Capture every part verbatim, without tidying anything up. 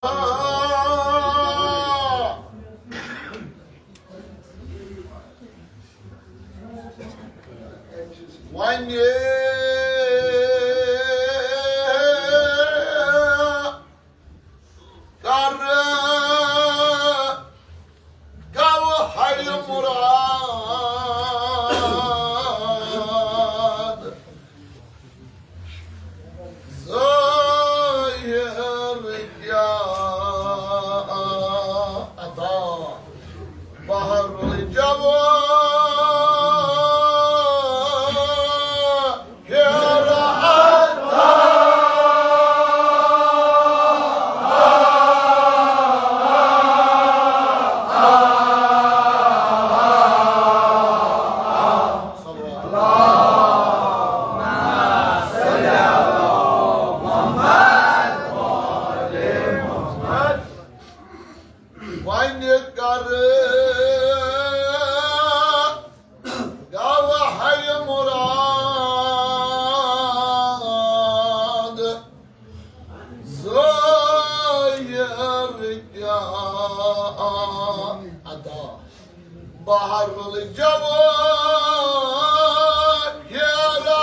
وۄنۍ کر گوہر مراد ظٲہِر کیٛاہ عطا بحر الجواہر عطا۔ وۄنۍ کر گوہر مراد ظٲہِر کیٛاہ عطا بحر الجواہر عطا۔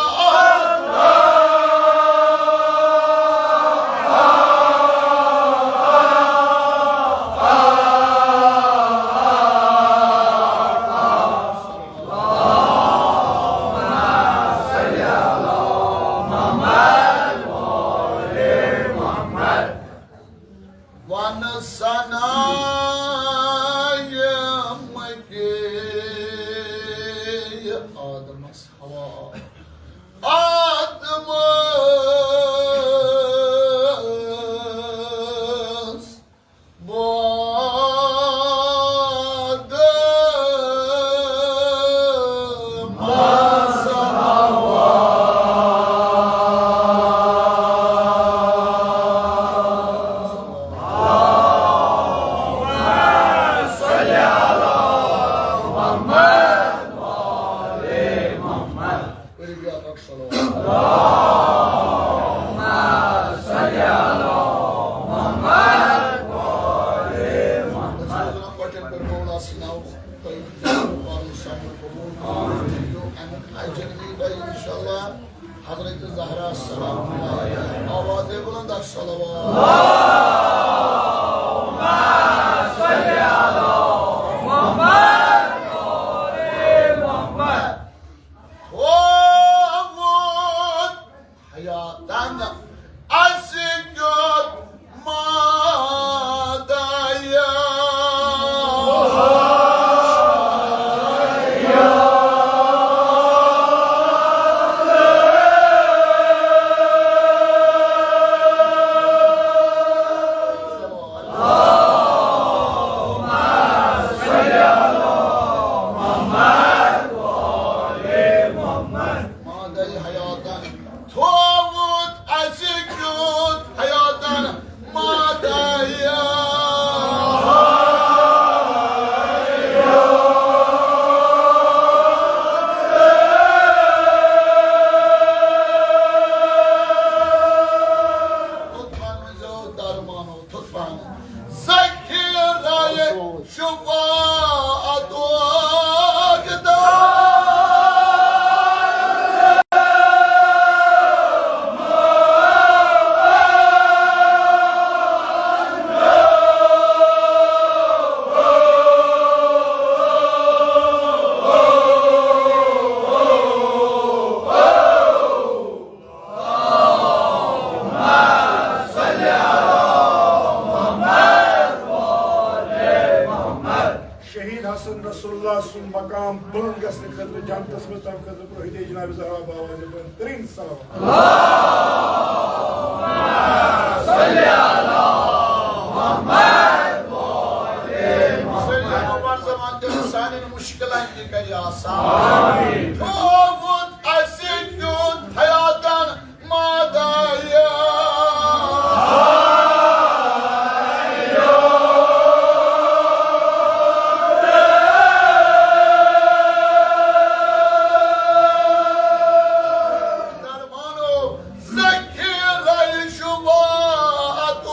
وَنہٕ ثنا یِم گٔے آدمس حوا۔ آدمس بعد مس حوا۔ کٔرِو بیٛاکھ اکھ صلوات۔ أسۍ روزان کۄٹھٮ۪ن پٮ۪ٹھ مولا سٕنٛدِ ناوٕ تۄہہِ پَنُن صبر قبوٗل کٔرِو۔ اَمیُک اجر دِیہِ تۄہہِ اِنشاءاللہ۔ حضرت زہرا سلام اللہ علیہا۔ آوازِ بلند اکھ صلوات۔ تھووُت حیاتن اَسہِ کیُتھ مادہ۔ مادہ حیاتن تھووُت اَسہِ کیُتھ حیاتن مادہ۔ درمانو تھوٚد پہن ذخیرہ شفاعتُک۔ شہید حسن رسول اللہ سُنٛد مقام بلند گژھنہٕ خٲطرٕ، جنتس منٛز تَمہِ خٲطرٕ پرٛو ہدے جناب زہرا باوازِ بلند ترین صلوات۔ سٲنٮ۪ن مُشکِلن تہِ کَرِ آسان۔ تھووُت اَسہِ کیُتھ حیاتن مادہ۔ درمانو ذخیرہ شفاعتُک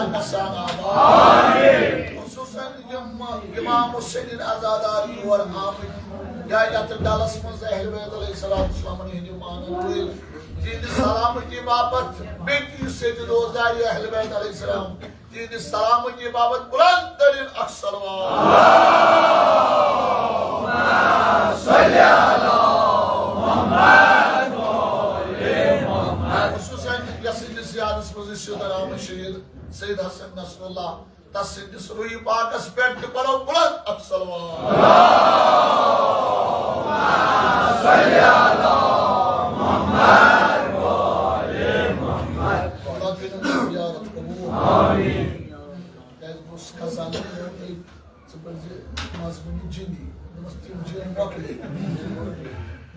گژھان آباد۔ خصوصاً یِم امام حسینٕنۍ عزادار یور آمٕتۍ یا یتھ ڈلس منٛز اہل بیت علیہ الصلوۃ والسلامن ہٕنٛدۍ مانن وٲلۍ، تِہنٛدِ سلامتی باپتھ بیٚیہِ تہِ یُس ییٚتہِ روزدار یہِ اہل بیت علیہ السلام، تِہنٛدِ سلامتی باپتھ بلند ترین اکھ صلوات۔ خصوصاً یس أمِس یادس منٛز أسۍ یوٚتن آمٕتۍ شہید سید حسن نصر اللہ، تس سٕنٛدِس روحی پاکس پٮ۪ٹھ تہِ پرو بلند اکھ صلوات۔ باقین ہٕنٛز زیارت قبول۔ کیازِ بہٕ اوسُس کھسان، مےٚ ووٚن، "ہے، ژٕ پٔرزِ مضموٗنہِ جِنی۔" دوٚپمَس، "تِم جِن مۄکلے۔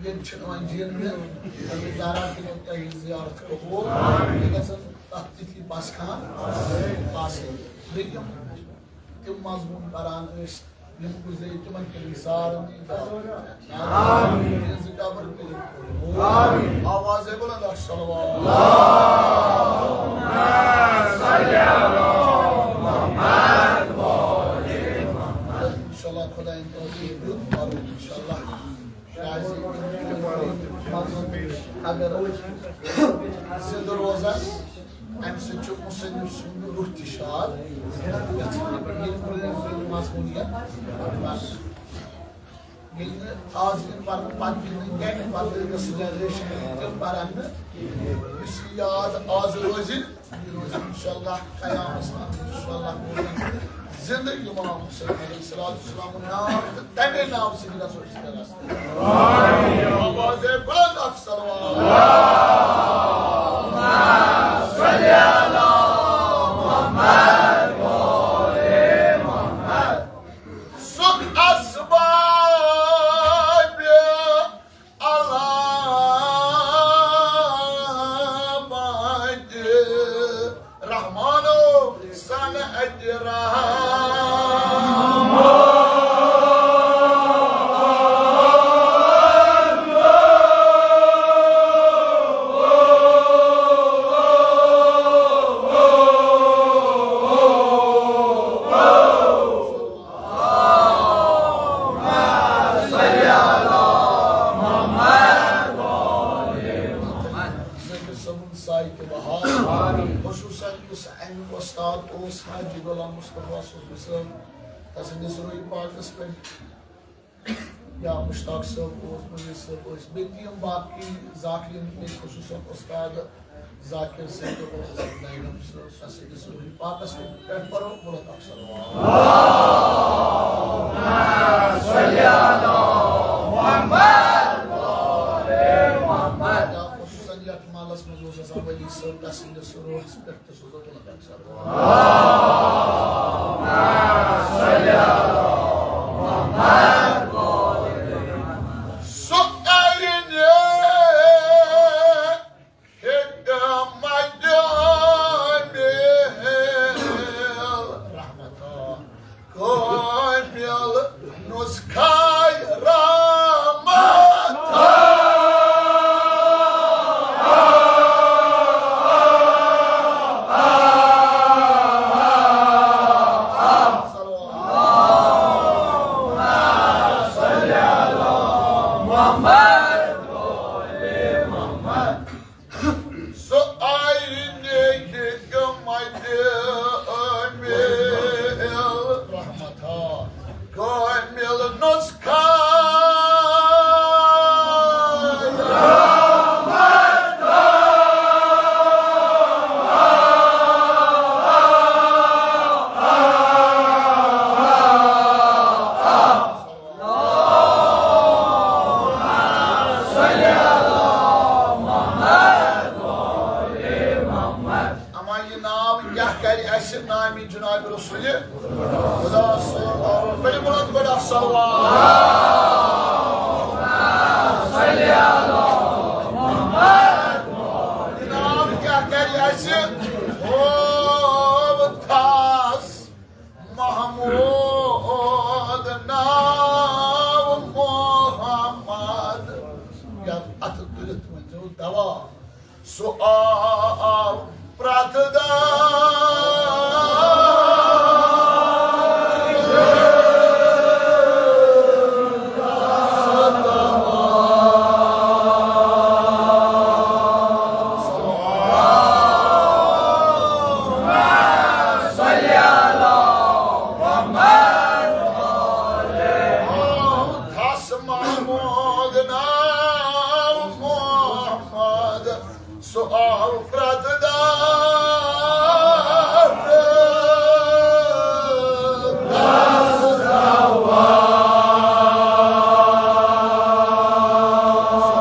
ییٚتہِ چھِنہٕ وۄنۍ جِن وِن۔" تَمہِ دوران تہِ گوٚو تۄہہِ زیارت قبول۔ یہِ گژھن تَتھ تِتھی بَس خان آسٕنۍ۔ بیٚیہِ یِم تِم مضموٗن پَران ٲسۍ، یِم گُزرے، تِمَن کٔرِو سارنٕے دعوت۔ آمین۔ تِہنٛزٕ قبر کٔرِو قبول۔ آمین۔ آوازے بلند اکھ صلوات۔ انشاءاللہ خدایَن توفیق دیُت، پَرو انشاءاللہ۔ کیازِ اگر زِندٕ روزان، اَمہِ سۭتۍ چھُ مُصنِف سُنٛد روح تہِ شاد گژھان۔ ییٚلہِ پرٛٲنۍ پرٛٲنۍ مضموٗن یِن پَرنہٕ، ییٚلہِ نہٕ آز یِن پَرنہٕ، پَتہٕ یِن نہٕ کینٛہہ، پَتہٕ گٔژھ جنریشن تِم پَرن نہٕ۔ یُس یہِ یاد آز روزِ، یہِ روزِ انشاءاللہ قیامَس تام۔ انشاءاللہ روزن زِندٕ امام حسین علیہ الصلوۃ والسلام ناو تہٕ تَمے ناو سۭتۍ گژھو أسۍ تہِ رَس۔ آواز بلند اکھ صلوات۔ سُکھ اسباب علامات رحمانو سن اجرام۔ ذٲکِر صٲبُن سایہِ تہِ بحال۔ خصوصاً یُس اَمیُک وۄستاد اوس حاجی غلام مصطفیٰ صٲب، تَسٕنٛدِس روحی پاکَس پٮ۪ٹھ یا مشتاق صٲب اوس، منیر صٲب ٲسۍ، بیٚیہِ تہِ یِم باقٕے ذاکرین، بیٚیہِ خصوٗصاً اُستاد ذاکر صٲب تہٕ حسن زینب صٲب، تَسٕنٛدِس روحی پاکَس پٮ۪ٹھ پَرو بُلند اکھ صلوات۔ یا خصوٗصاً یَتھ محلَس منٛز اوس آسان ولی صٲب، تَسٕنٛدِس روحَس پٮ۪ٹھ تہِ سوزو بُلند اکھ صلوات۔ سُہ اَرِ نے حکمت عامل رحمت کامل نسخہ رحمت۔ سُہ آیہِ حکمت عامل رحمت کامل نسخہ۔ اما یہِ ناو کیٛاہ کرِ اَسہِ نامِ جناب رسول خدا صلی اللہ علیہ وسلم؟ بڑِ بلند گۄڈٕ اکھ صلوات۔ یہِ ناو کیٛاہ کرِ اَسہِ؟ او تھاس محمود ناو محمد۔ یتھ اتھٕ تُلِتھ ؤنۍزیو دوا۔ سُہ آو پرٛٮ۪تھ دۄہ آو پرٛٮ۪تھ دار۔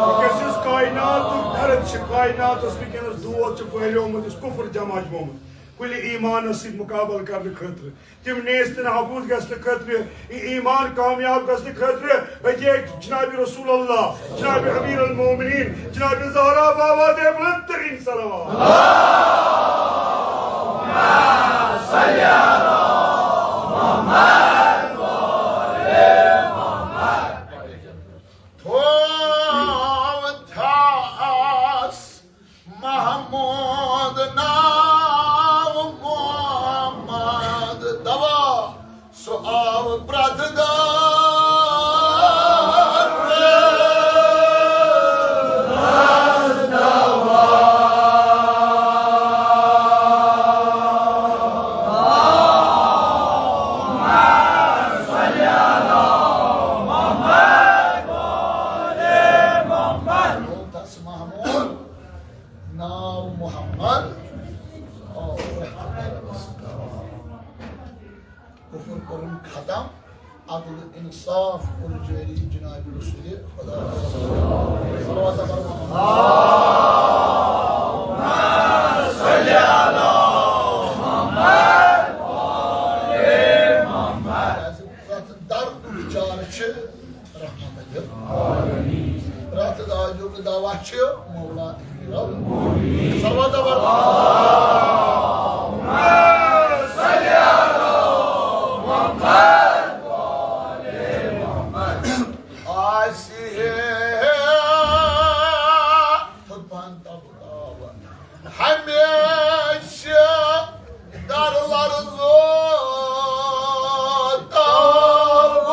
وٕنکیٚس یُس کائناتُک درد چھُ، کائناتس وٕنکیٚنس دود چھُ پھٔہلیومُت، یُس کفر جمع چھُ گوٚمُت، کُلہِ ایمانس سۭتۍ مقابلہٕ کرنہٕ خٲطرٕ، تِم نیست نابود گژھنہٕ خٲطرٕ، یہِ ایمان کامیاب گژھنہٕ خٲطرٕ، أتی جناب رسول اللہ، جناب امیر المومنین، جناب زہرا بابا دے بلند ترین صلوات۔ تھوو تھاس محمود ناو محمد دوا، سُہ آو پرٛٮ۪تھ دار۔ تس محمود ناو محمد۔ آ، کفر کرن ختم، عدل انصاف کر جاری جناب رسول خدا۔ صلوات پرو۔ پرٛٮ۪تھ دردُک چارٕ چھُ رحمت۔ پرٛٮ۪تھ دادیُک دوا چھُ مولا امیر۔ صلوات پرو۔ آسہِ ہے تھوٚد پہن تب تاب۔ ہمیشہ در لرزو تاب۔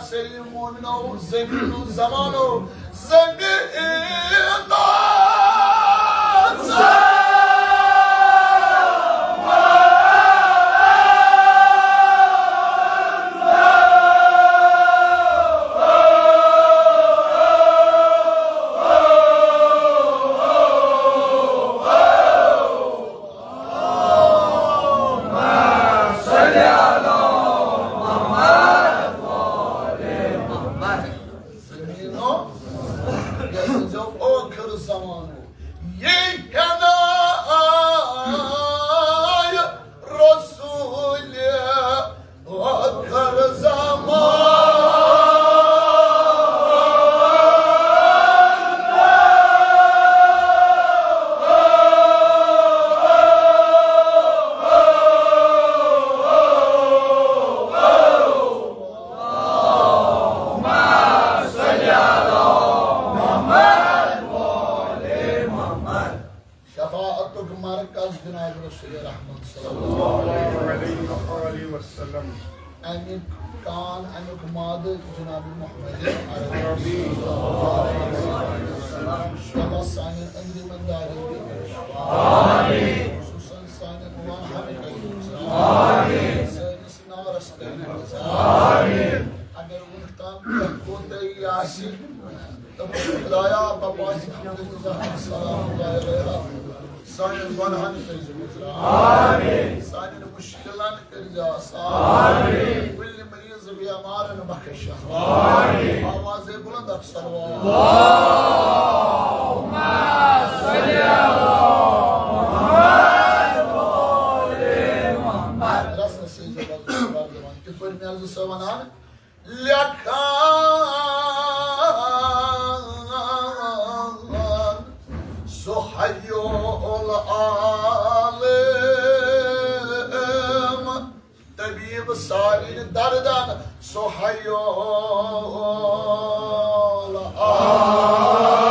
سٲری مومنو، زمین و زمانو، زمین و زمان۔ زمینو، یہِ ٲسۍزیو ٲخر زمانو۔ یہِ ہٮ۪نایہِ رسول ٲخر زمان۔ شفاعتُک مرکز جناب رسول رحمت صلی اللہ علیہ وسلم۔ امیُک کان، امیُک مادٕ جناب محمد عربی۔ اللہ سانٮ۪ن أنٛدرِمٮ۪ن دارٮ۪ن دِیِن شفاعت۔ خصوصاً سانٮ۪ن روحن کٔرِو۔ سٲنِس نارس کٔرِو۔ اگر وُنیُک تام کینٛہہ کوتاہی آسہِ، تہٕ خدایا، بہٕ پانہٕ تہِ زانہٕ سلام خدایا، سانٮ۪ن گۄناہن کٔرۍزِ معذرت۔ سانٮ۪ن مُشکِلن کٔرۍزِ آسان۔ کُلہِ مریض بیمارن بخش۔ آوازے بلند اکھ صلوات۔ رسنس سۭتۍ زبردست صلوات دِوان۔ کِتھ پٲٹھۍ مےٚ زٕ سۄ ونان؟ لیکھان سُہ حیول عالم، طبیب سارِنٕے دردن سُہ حیول عالم۔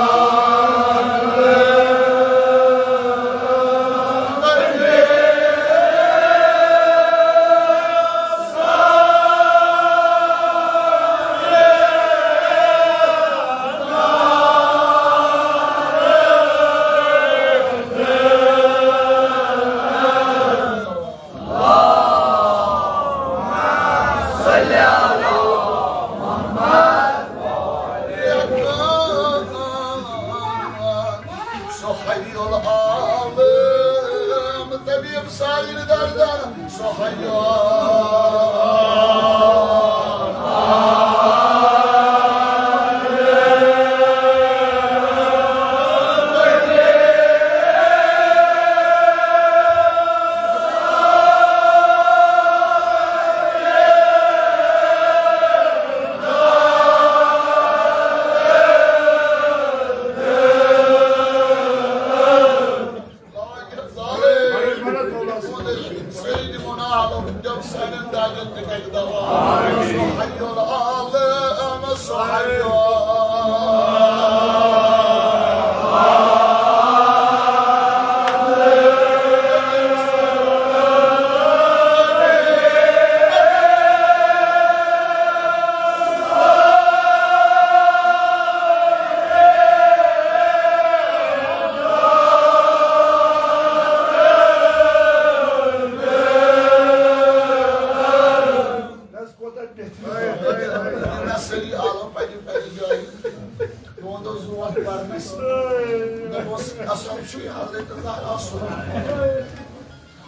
نہ سٲری آلو پننہِ پننہِ جایہِ۔ تِمن دۄہ زوٗٹھ پرنس۔ مےٚ اوس قسم چھُے حضرت زہرا سُنٛد۔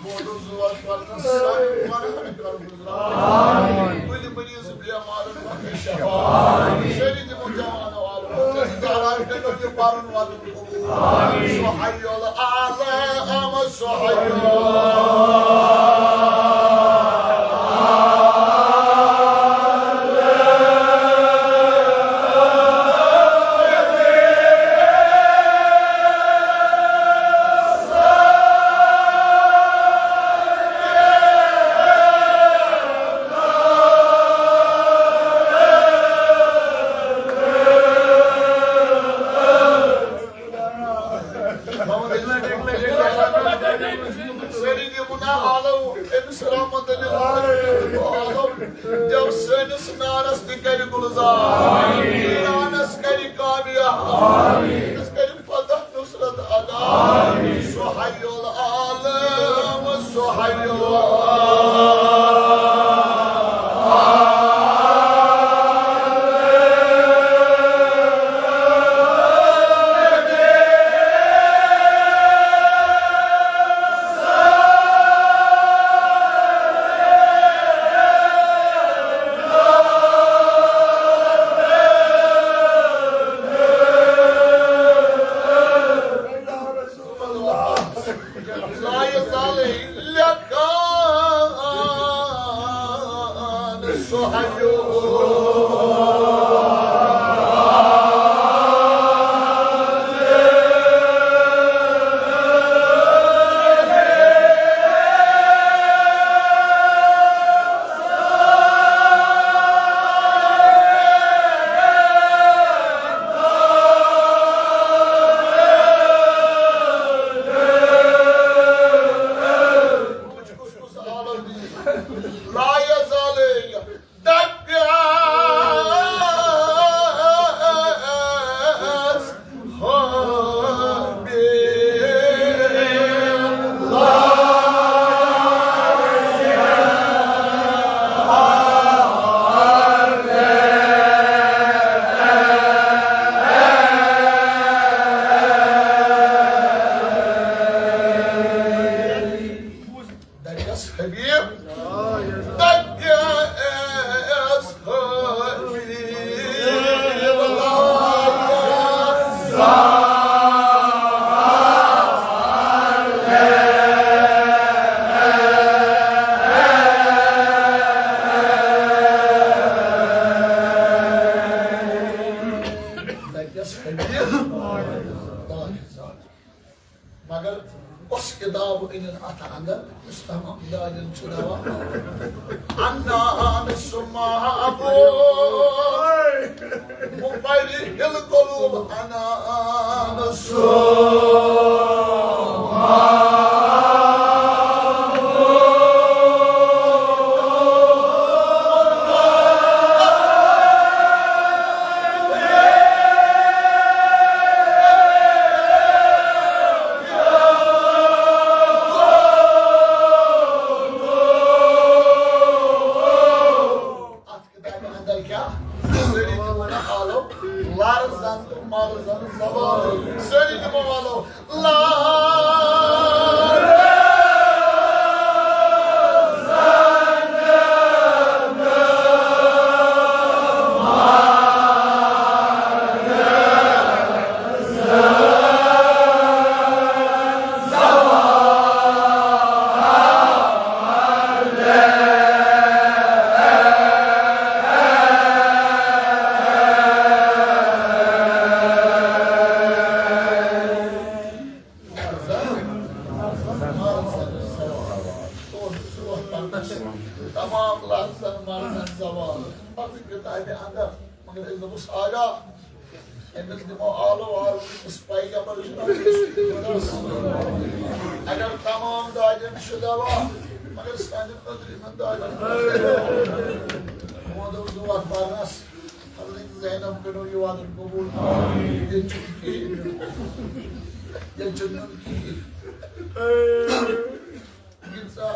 بہٕ اوسُس زوٗٹھ پرنس، سانہِ قرآن کر گُزران۔ کُنہِ مریض بیمارن منٛز شفا۔ سٲری دِمو جوانو آلو۔ زہرا کٔرِو یہِ پرُن وَدُن۔ سُہیل آلام سُہیل۔ سٲری دِمو نا آلو أمِس رحمت اللہ آلو۔ جب سٲنِس نارس تہِ کرِ گُلزار، ایرانس کرِ کامیاب، أمِس کرِ فتح نصرت عطا۔ سُہیل عالم سُہیل۔ لا يزال لكان سهيل۔ لا يزال دقان دَپٮ۪س حبیب، دَپٮ۪س حبیب۔ دَپٮ۪س حبیب۔ مگر کۄس کِتاب أنِن اَتھ اَندر، یُس تمام دادٮ۪ن چھُ دوا؟ انا انس ماحبوب، مفرح القلوب، انا انس۔ اَتھ کِتابہِ اَندر کیٛاہ؟ سٲری دِمو نا آلو، لرزن تہٕ مرزن زبان۔ سٲری دِمو آلو، لرزن۔ لفظن مرضن زوال۔ پتہٕ کتابہِ اندر، مگر أسۍ دوٚپُس آغا، أمِس دِمو آلو آلو، أمِس پیغمبر چھُ نہ۔ اگر تمام دادٮ۪ن چھُ دوا، مگر سانٮ۪ن أنٛدرِمٮ۪ن دادٮ۪ن۔ یِمو دوٚپ زٕ وَتھ پرنس، حضرت زینب کٔرِو یہِ وعدٕ قبول۔ ییٚتہِ چھُنہٕ کِہیٖنۍ۔ ییٚتہِ چھُنہٕ کِہیٖنۍ۔ ییٖژاہ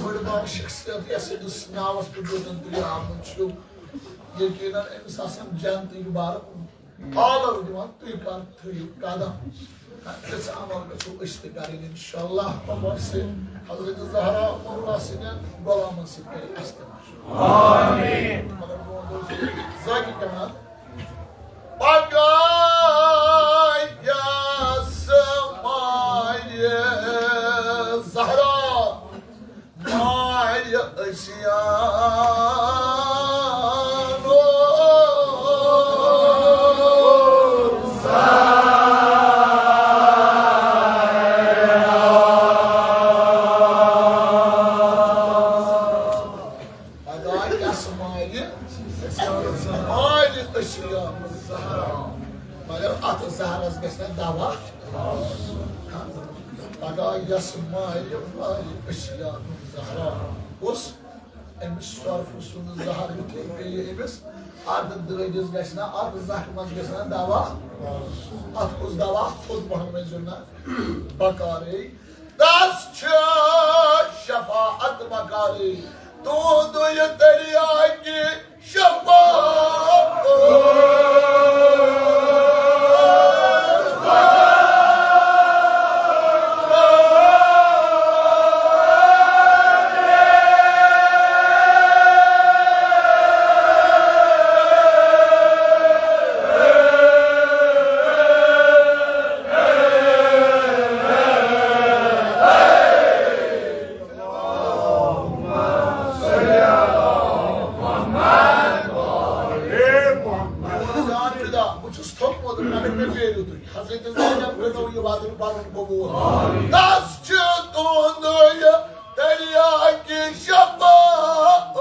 بٔڑ بار شخصیت یۄس أمِس ناوس پٮ۪ٹھ یوٚتن تُہۍ آمٕتۍ چھِو، یقیٖناً أمِس آسن جنتٕکۍ بار آلو دِوان، تُہۍ کر تھٲیِو قدم۔ تِژھ عمل گژھو أسۍ تہِ کرٕنۍ انشاءاللہ۔ پگاہ سۭتۍ حضرت زہرا مولوی سٕنٛدٮ۪ن غلامن سۭتۍ کرِ اَسہِ تہِ۔ آمین۔ مگر بہٕ وَنہٕ زٲگی کَران۔ پگاہ یَس ماے زہرا، ماے عصیانو۔ پگاہ یَس ماے، ماے عصیانو زہرا۔ مگر اَتھ زہرس گژھِ نہ دوا۔ پگاہ یَس ماے، ماے عصیانو زہرا۔ کُس؟ أمِس سۄرپھٕ سُنٛد زہر یُتھُے پیٚیہِ أمِس، اَتھ دٲدِس گژھِ نہ، اَتھ زخمس گژھِ نہ دوا۔ اَتھ کُس دوا؟ تھوٚد پہن ؤنۍ زیو نہ بکارے۔ تس چھِ شفاعت بکارے۔ تُہُنٛد یہِ تریاکہِ شفاعت۔ جان فدا، بہٕ چھُس تھوٚکمُت، مگر مےٚ پھیرِو تُہۍ۔ حضرت زینب کٔرِو یہِ وعدٕ پَنُن قبوٗل۔ تَس چھُ تُہُنٛدُے تریاکہِ شفاعت۔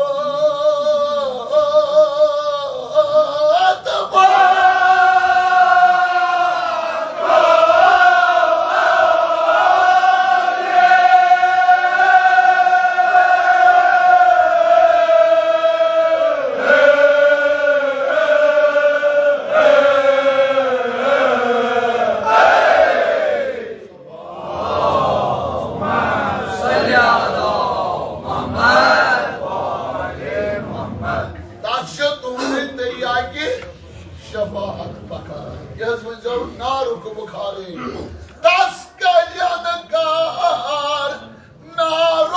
تس چھِ تُہنٛدِ تریاکہِ شفاعت بکار۔ یہِ حظ ؤنۍزیو نارُک بُخارے۔ تس کَرٮ۪ن کار نارُک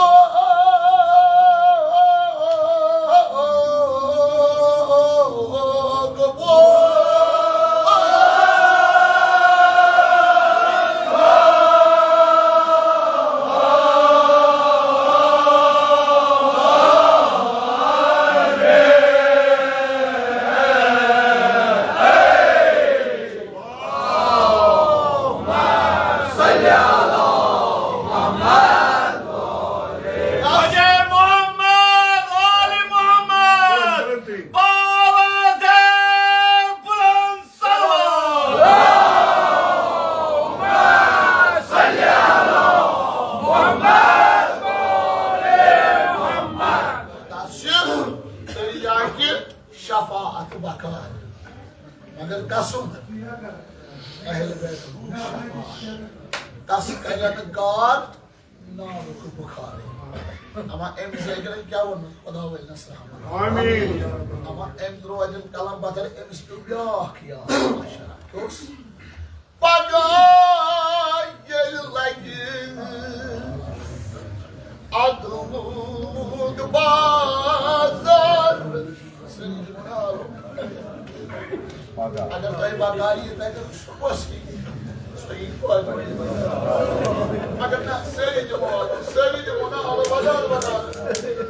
بُخارے۔ آل محمد، آل محمد، بآواز بلند صلوات۔ تس چھِ تریاکہِ شفاعت بکار۔ مگر کسُنٛد؟ اہل بیت ہُنٛد شفاعت۔ تس کَرٮ۪ن کار نارُک بُخارے۔ اما أمۍ زیگرن کیٛاہ ووٚن؟ خدا ولنس رحمت۔ آمین۔ اما أمۍ ترٛوو اَتٮ۪ن قلم پتھر، أمِس پیوٚو بیٛاکھ یاد۔ کیٛاہ اوس؟ پگاہ ییٚلہِ لگہِ عدلُک بازار۔ اگر تۄہہِ بکار یی، تۄہہِ کٔرِو صُبحس یی۔ صحیح پٲٹھۍ۔ مگر نہ، سٲری دِمو، سٲری دِمو نہ، الگ بدل بدل۔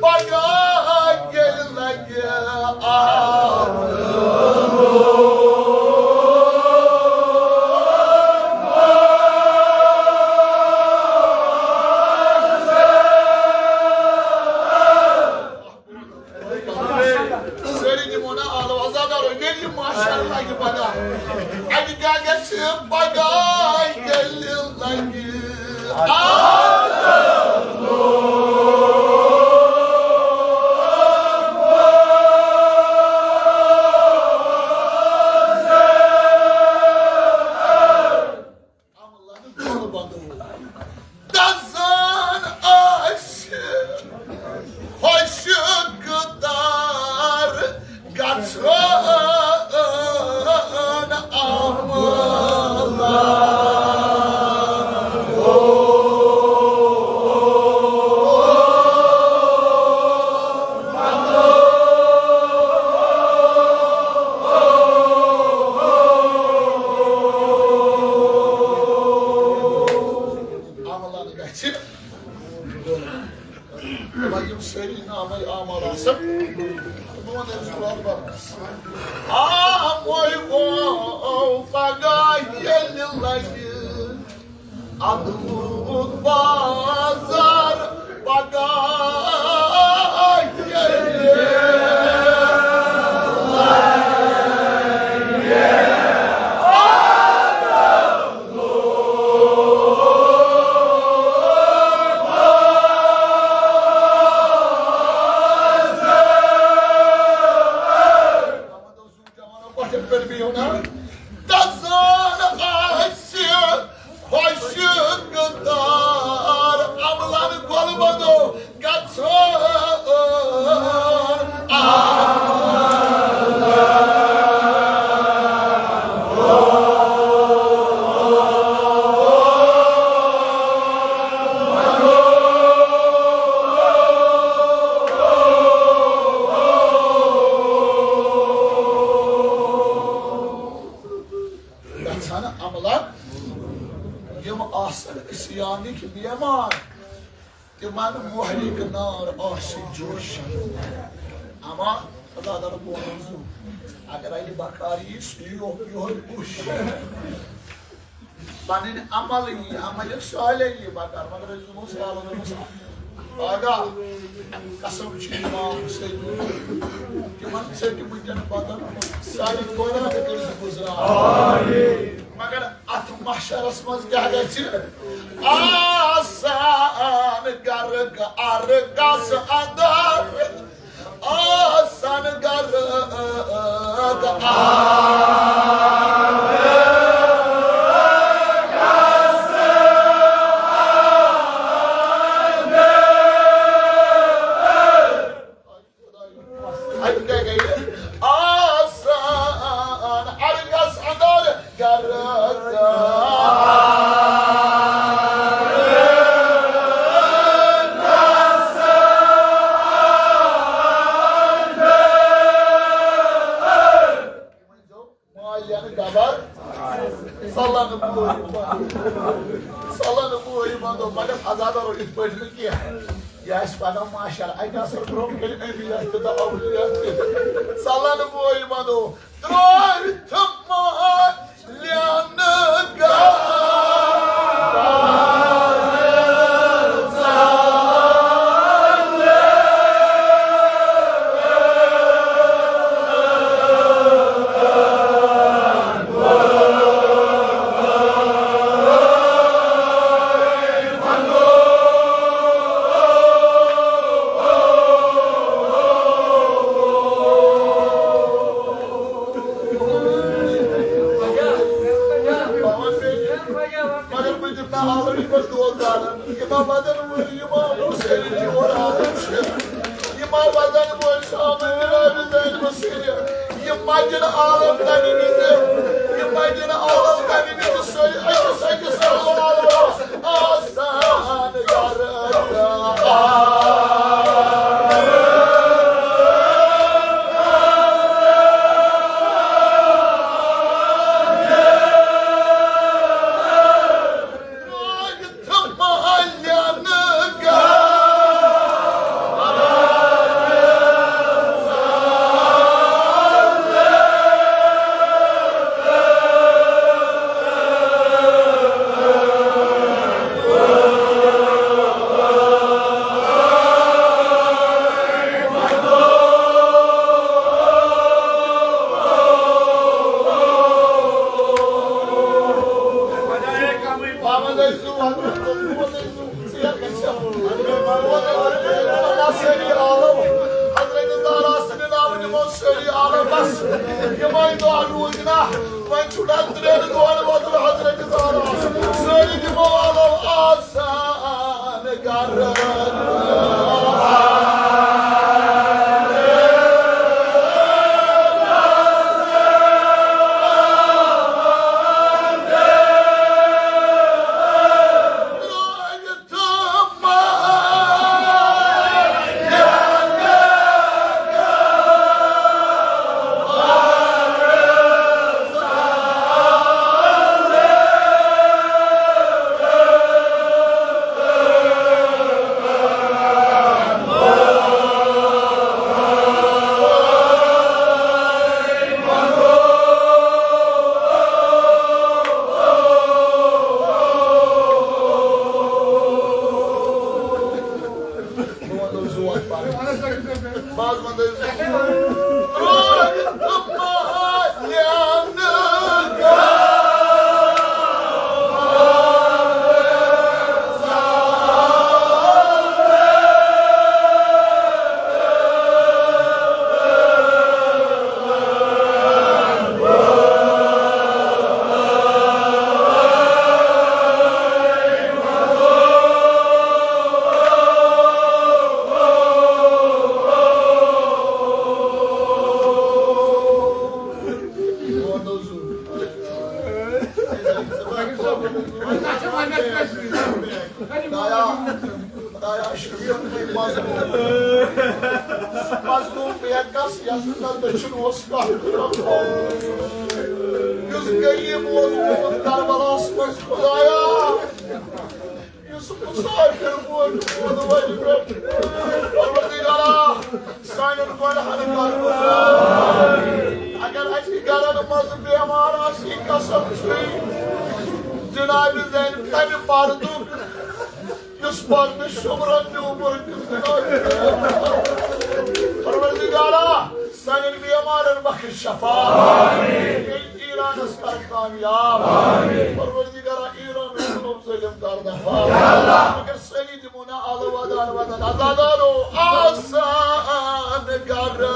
پگاہ ییٚلہِ لگہِ عدلُک اَسہِ لَگہِ پَگاہ۔ اَتہِ کیٛاہ گژھِ پَگاہ ییٚلہِ لَگہِ؟ آ، عملن کُن ودو۔ دزان آسہِ خۄشٕک تار گژھان عملن۔ عملن گژھِ۔ دپان یِم سٲری نامے اعمال آسن، تِمن ہٕنٛز قرآن پرنس۔ آ، وۄنۍ گوٚو پگاہ ییٚلہِ لگہِ عدلُک بازار، پگاہ ییٚلہِ دزان آسہِ خۄشٕک تار عملن گۄل بنو گژھان۔ گژھن عملن یِم آسن عصیانٕکۍ بیمار، تِمن مہلِک نار آسہِ جوشن۔ اما خدا تعالیٰ بولن زُو، اگر اَتہِ بکار یی، سُہ یی یوٚہَے، یوٚہَے بُش۔ پنٕنۍ عمل یی، عمل صالح یی بکار، مگر أسۍ دِمو سالن منٛز آگاہ۔ قسم چھُ امام حسین، تِمن ژٔٹۍ وٕنکٮ۪ن پتن سانہِ گۄناہ تہِ کٔرۍ زِ گُزران۔ مگر اتھ محشرس منٛز کیٛاہ گژھِ؟ آسان گرٕ ارگس اندر، آسان گرٕ اَتہِ کیٛاہ گٔیہِ؟ آسان عرگس اندر گرٕ۔ مالین گبر، ژلن بوے، ژلن بوے ونو، مگر عذاب کرو یِتھ پٲٹھۍ نہٕ کینٛہہ۔ یہِ آسہِ پگاہ محشر، اَتہِ آسن برونٛہہ کَنہِ انبیاء تہِ تہٕ اولیاء تہِ۔ ژلن بوے ونو، ترٛٲوِتھ مالین گبر۔ مگر بہٕ دِمہٕ نہٕ حالٕے پتہٕ دوزدارن۔ یِم ما وَدن وٲلۍ، یِم ما حسین تہِ اورٕ آمٕتۍ چھِ۔ یِم ما وَدن وٲلۍ چھِ آمٕتۍ جناب زینب سۭتۍ۔ یِم مجن عالم تَمہِ وِزِ، یِم مجن عالم تَمہِ وِزِ سٲری أکِس أکِس سۭتۍ وَنان، آسان گرٕ۔ تہٕ مالینہٕ سٲری عالم بس، یِمے دۄہ روٗدۍ نا، وۄنۍ چھُ نہ ترٛٮ۪ن دۄہن وۄتُن حضرت زہرا۔ سٲری دِمو عالم آسان گرٕ۔ بہٕ وَنہٕ زور پَرٕ۔ بہٕ حظ وَنہٕ زور۔ روزِ تہٕ مالیانہٕ خدایا، شفیع مظلوم۔ مظلوم بے کس یس نہ دٔچھُن اوس کانٛہہ۔ یُس غریب اوس گوٚمُت کربلاہس منٛز، خدایا، یُس مسافر ووت وۄنۍ پٮ۪ٹھ۔ پروردگارا، سانٮ۪ن گۄناہن کر غفران۔ اگر اسہِ گرن منٛز بیمار آسہِ، قسم چھُے جناب زین تمہِ پردُک، یُس پردٕ شۄنٛگرن نیوٗمُت۔ پروردگارا، سانٮ۪ن بیمارن بخش شفا۔ ییٚلہِ ایرانس کر کامیاب۔ پروردگارا، ایرانس ظلم کر دفا۔ مگر سٲری دِمو نا آلو ودان ودان عزادارو آسان گرٕ۔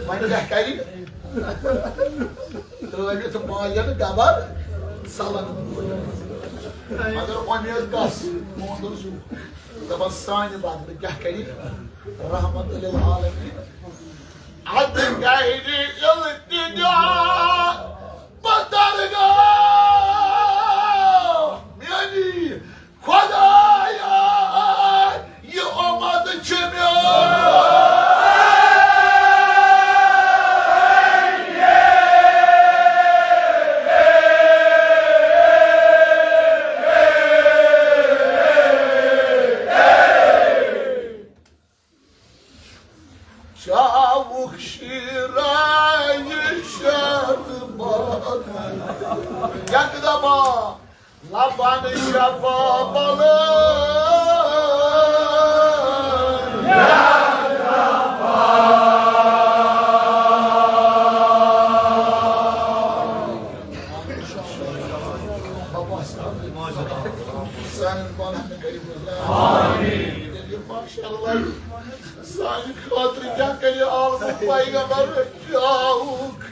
وۄنۍ کیٛاہ کَرِ؟ ترٛٲوِتھ ماجن گبر ژلن۔ مگر اُمید کس؟ مونٛدُر زُو۔ دپان سانہِ بدلہٕ کیٛاہ کَرِ رحمت للعالمین؟ ادٕ گرِ التجا بدرگاہ میٛانی خدایا، یہِ اُمت چھِ میٛٲنۍ۔ چاوُکھ شیرازِ شربت۔ یک دبا لبن شفا بلن۔ سانٮ۪ن پانن کٔرِو آمین۔ ماشاءاللہ۔ سانہِ خٲطرٕ کیٛاہ کَرِ عالمُک پیغمبر؟ چاوُکھ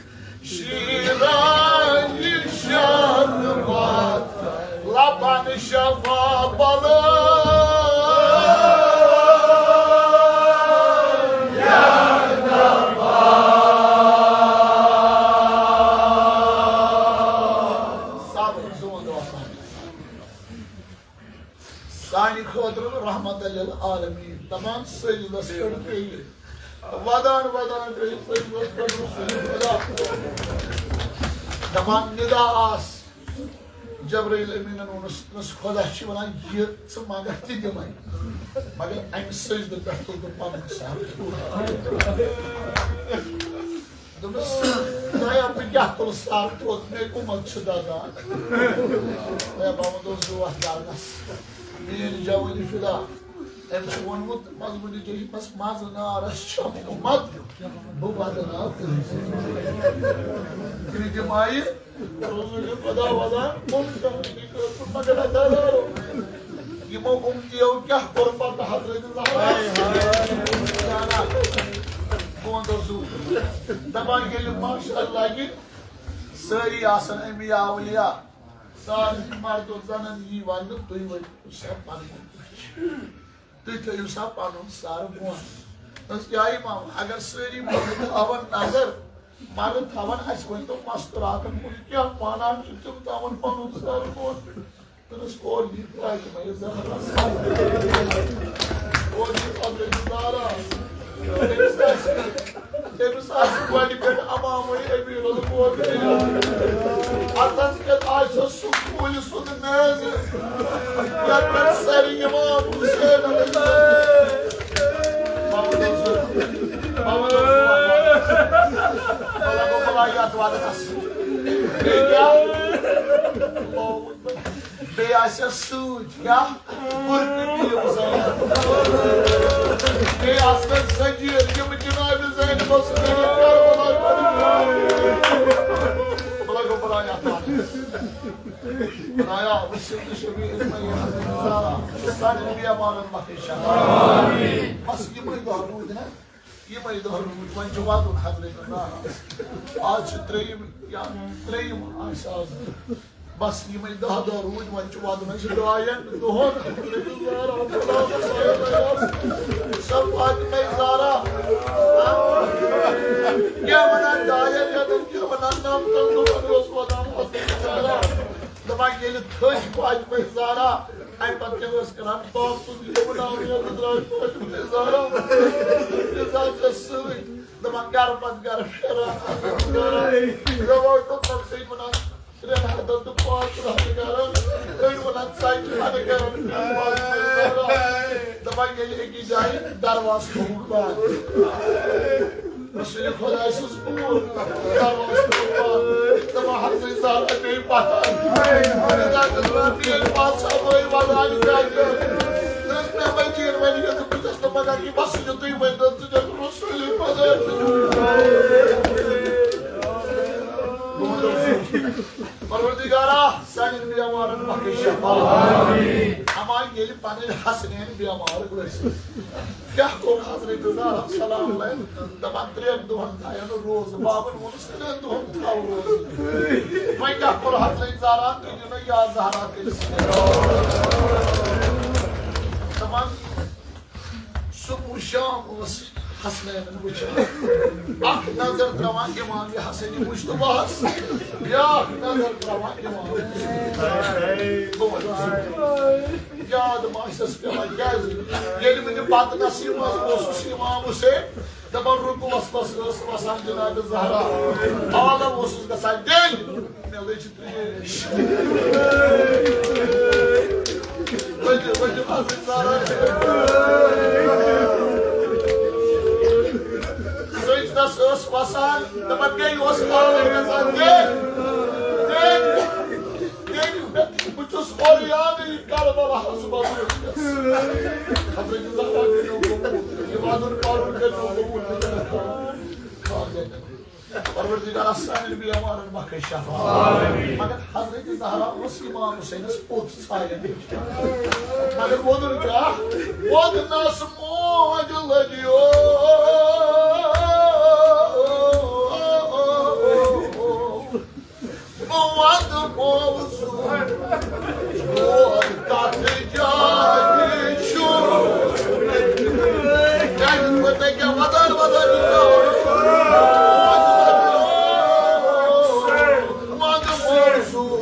شیرازِ شربت، لبن شفا بلن۔ سانہِ خٲطرٕ رحمت للعالمین۔ سجدس پٮ۪ٹھ پیٚیہِ۔ ودان ودان پیٚیہِ سجدس پٮ۪ٹھ رسول خدا۔ دپان ندا آس۔ جبرائیل امینن ووٚنُس، دوٚپنس، خدا چھُ ونان، یہِ ژٕ منگکھ تہِ دِمے، مگر امہِ سجدٕ پٮ۪ٹھ تُل بہٕ پنُن سر۔ دوٚپنس، خدایا، بہٕ کیٛاہ تُلہٕ سر تھوٚد، مےٚ کُمل چھُ دزان۔ خدایا، بہٕ وَنہٕ دوٚپُس، بہٕ وَتھ درنس، میٲنۍ جوٲنی فدا۔ أمۍ چھُ ووٚنمُت مضموٗنہِ جٔہِمس منٛز، نارس چھَم اُمت، بہٕ وَدٕ نار تٔمِس۔ ییٚلہِ تِم آیہِ، رسول خدا وَدان، کُن کرنہٕ خٲطرٕ، مگر ادا دارو۔ یِمو اُمتیو کیٛاہ کوٚر پتہٕ حضرت زہرا؟ بہٕ وَنہٕ تۄہہِ سُہ۔ دَپان ییٚلہِ محشر لَگہِ، سٲری آسَن انبیاء اولیاء، سارنٕے مردو زنن یی وننہٕ، تُہۍ ؤنِو سا پنٕنۍ۔ تُہۍ تھٲیِو سا پنُن سر بۄن۔ دوٚپُس، یا امام، اگر سٲری مردٕ تھاون نظر، مردٕ تھاون، اَسہِ ؤنۍ تو مستوراتن کُن کیٛاہ وَنان چھِ تِم تھاون پنُن سر بۄن۔ دوٚپُس، اور یہِ فاطمہ زہرا۔ اور یہِ حضرت زہرا۔ تٔمِس آسہِ، تٔمِس آسہِ گۄڈِ پٮ۪ٹھ امامٕے امیر المومنین۔ اتھس کٮ۪تھ آسٮ۪س سُہ کوٗلہِ سُنٛد نیزٕ، یتھ پٮ۪ٹھ سرِ امام حسین علیہ السلام۔ محمد رسول، محمد رسول اللہ۔ بلا گو بلا یتھ وقتس۔ بیٚیہِ کیٛاہ؟ اللہ اکبر۔ بیٚیہِ آسٮ۪س سۭتۍ کیٛاہ؟ برقعہٕ بیٖم زینب۔ بیٚیہِ آسنَس زنجیٖر، یِم جناب زینبَس سۭتۍ کربلا پٮ۪ٹھ۔ بلا گو بلا یتھ وقتس۔ خدایا، وسیلتِ شفیع امت حضرت زہرا سانٮ۪ن بیمارن بخش شفا۔ بس یِمے دۄہ روٗدۍ نا، یِمے دۄہ روٗدۍ، وۄنۍ چھُ وَدُن حضرت زہراہَس۔ آز چھِ ترٛیٚیِم یا ترٛیٚیِم آسہِ آز۔ بس یِمے دَہ دۄہ روٗدۍ، وۄنۍ چھُ وَدُن اَسہِ ڈاین دۄہَن حضرت زہرا۔ سۄ فاطمہ زہرا۔ کیٛاہ وَنان ڈاین رٮ۪تَن، کیٛاہ وَنان نَمتَن دۄہَن اوس وَدان حضرت زہرا۔ دَپان ییٚلہِ تھٔج فاطمہ زہرا، اَمہِ پَتہٕ کیٛاہ ٲس کَران؟ پاپہٕ سُنٛد یہِ وَنان، یہِ فاطمہ زہرا۔ یہِ زال چھےٚ سۭتۍ۔ دَپان گَرٕ پَتہٕ گَرٕ پھیران، گَرٕ۔ رَوٲے تہٕ پَتہٕ سۭتۍ وَنان، ترٛٮ۪ن ہَتَن تہٕ پانٛژَن ہَتَن گَرَن۔ أڑۍ وَنان ژَتجی ہَن گَرَن۔ دَپان ییٚلہِ أکِس جایہِ دَروازٕ تھوٚوُکھ بنٛد۔ رسول خۄداے سٕنٛز کوٗر، دروازٕ تھوٚو بنٛد۔ دَپان حضرت زہرا پیٚیہِ پَتھر۔ حضرت زہرا پیٚیہِ پَتھ سۄ وٲے وَدان کَتہِ۔ دوٚپُن مےٚ وۄنۍ چیٖر وۄنۍ یہِ زٕ بہٕ چھَس نہٕ مگر یہِ بَس یُتُے وۄنۍ دوٚپ ژٕ چھَکھ رسول خۄداے سٕنٛز۔ پروردگارا، سانٮ۪ن بیمارن بخش شفا۔ اما ییٚلہِ پنٕنۍ حسنین بیمار ٲسۍ، کیٛاہ کوٚر حضرت زہرا سلام علیہ؟ دپان ترٛٮ۪ن دۄہن تھاین روزٕ۔ بابن ووٚنُس ترٛٮ۪ن دۄہن تھاو روزٕ۔ وۄنۍ کیٛاہ کوٚر حضرت زہرا؟ تُہۍ دِیِو مےٚ یا زہرا تٔمِس۔ دپان صبح و شام اوس حسنینن وٕچھان۔ اکھ نظر تراوان امام حسن مجتبیٰ ہس، بیاکھ نظر تراوان امام حسین۔ بہٕ وَنہٕ، یاد ما آسٮ۪س پٮ۪وان، کیٛازِ ییٚلہِ وٕنہِ بتہٕ نصیٖب منٛز اوسُس امام حسین، دپان رکوعس منٛز ٲس وسان جناب زہرا، عالم اوسُس گژھان ڈیٚنۍ۔ مےٚ لٔج ترٛیش۔ ؤلِو، ؤلِو، حضرت زہرا۔ سجدس ٲس وسان، دپان، بیٚیہِ اوس پانے گژھان، دے، دے، دے، بہٕ چھُس اورٕ یادٕے کربلاہس منٛز وٕنکیٚس۔ حضرت زہرا کٔرِو قبول، یہِ وَدُن پَرُن کٔرِو قبول۔ پروردگارا سانٮ۪ن بیمارن بخش شفا۔ مگر حضرت زہرا اوس امام حسینس پوٚت ژھایان۔ مگر ووٚنُن کیٛاہ؟ ووٚننس موج لٔجیو۔ بہٕ وَدٕ موضوع۔ اور تَتھ جایہِ چھُ۔ کیٛازِ وۄنۍ تۄہہِ کیٛاہ وَدان وَدان یہِ ناو؟ وَدٕ موضوع۔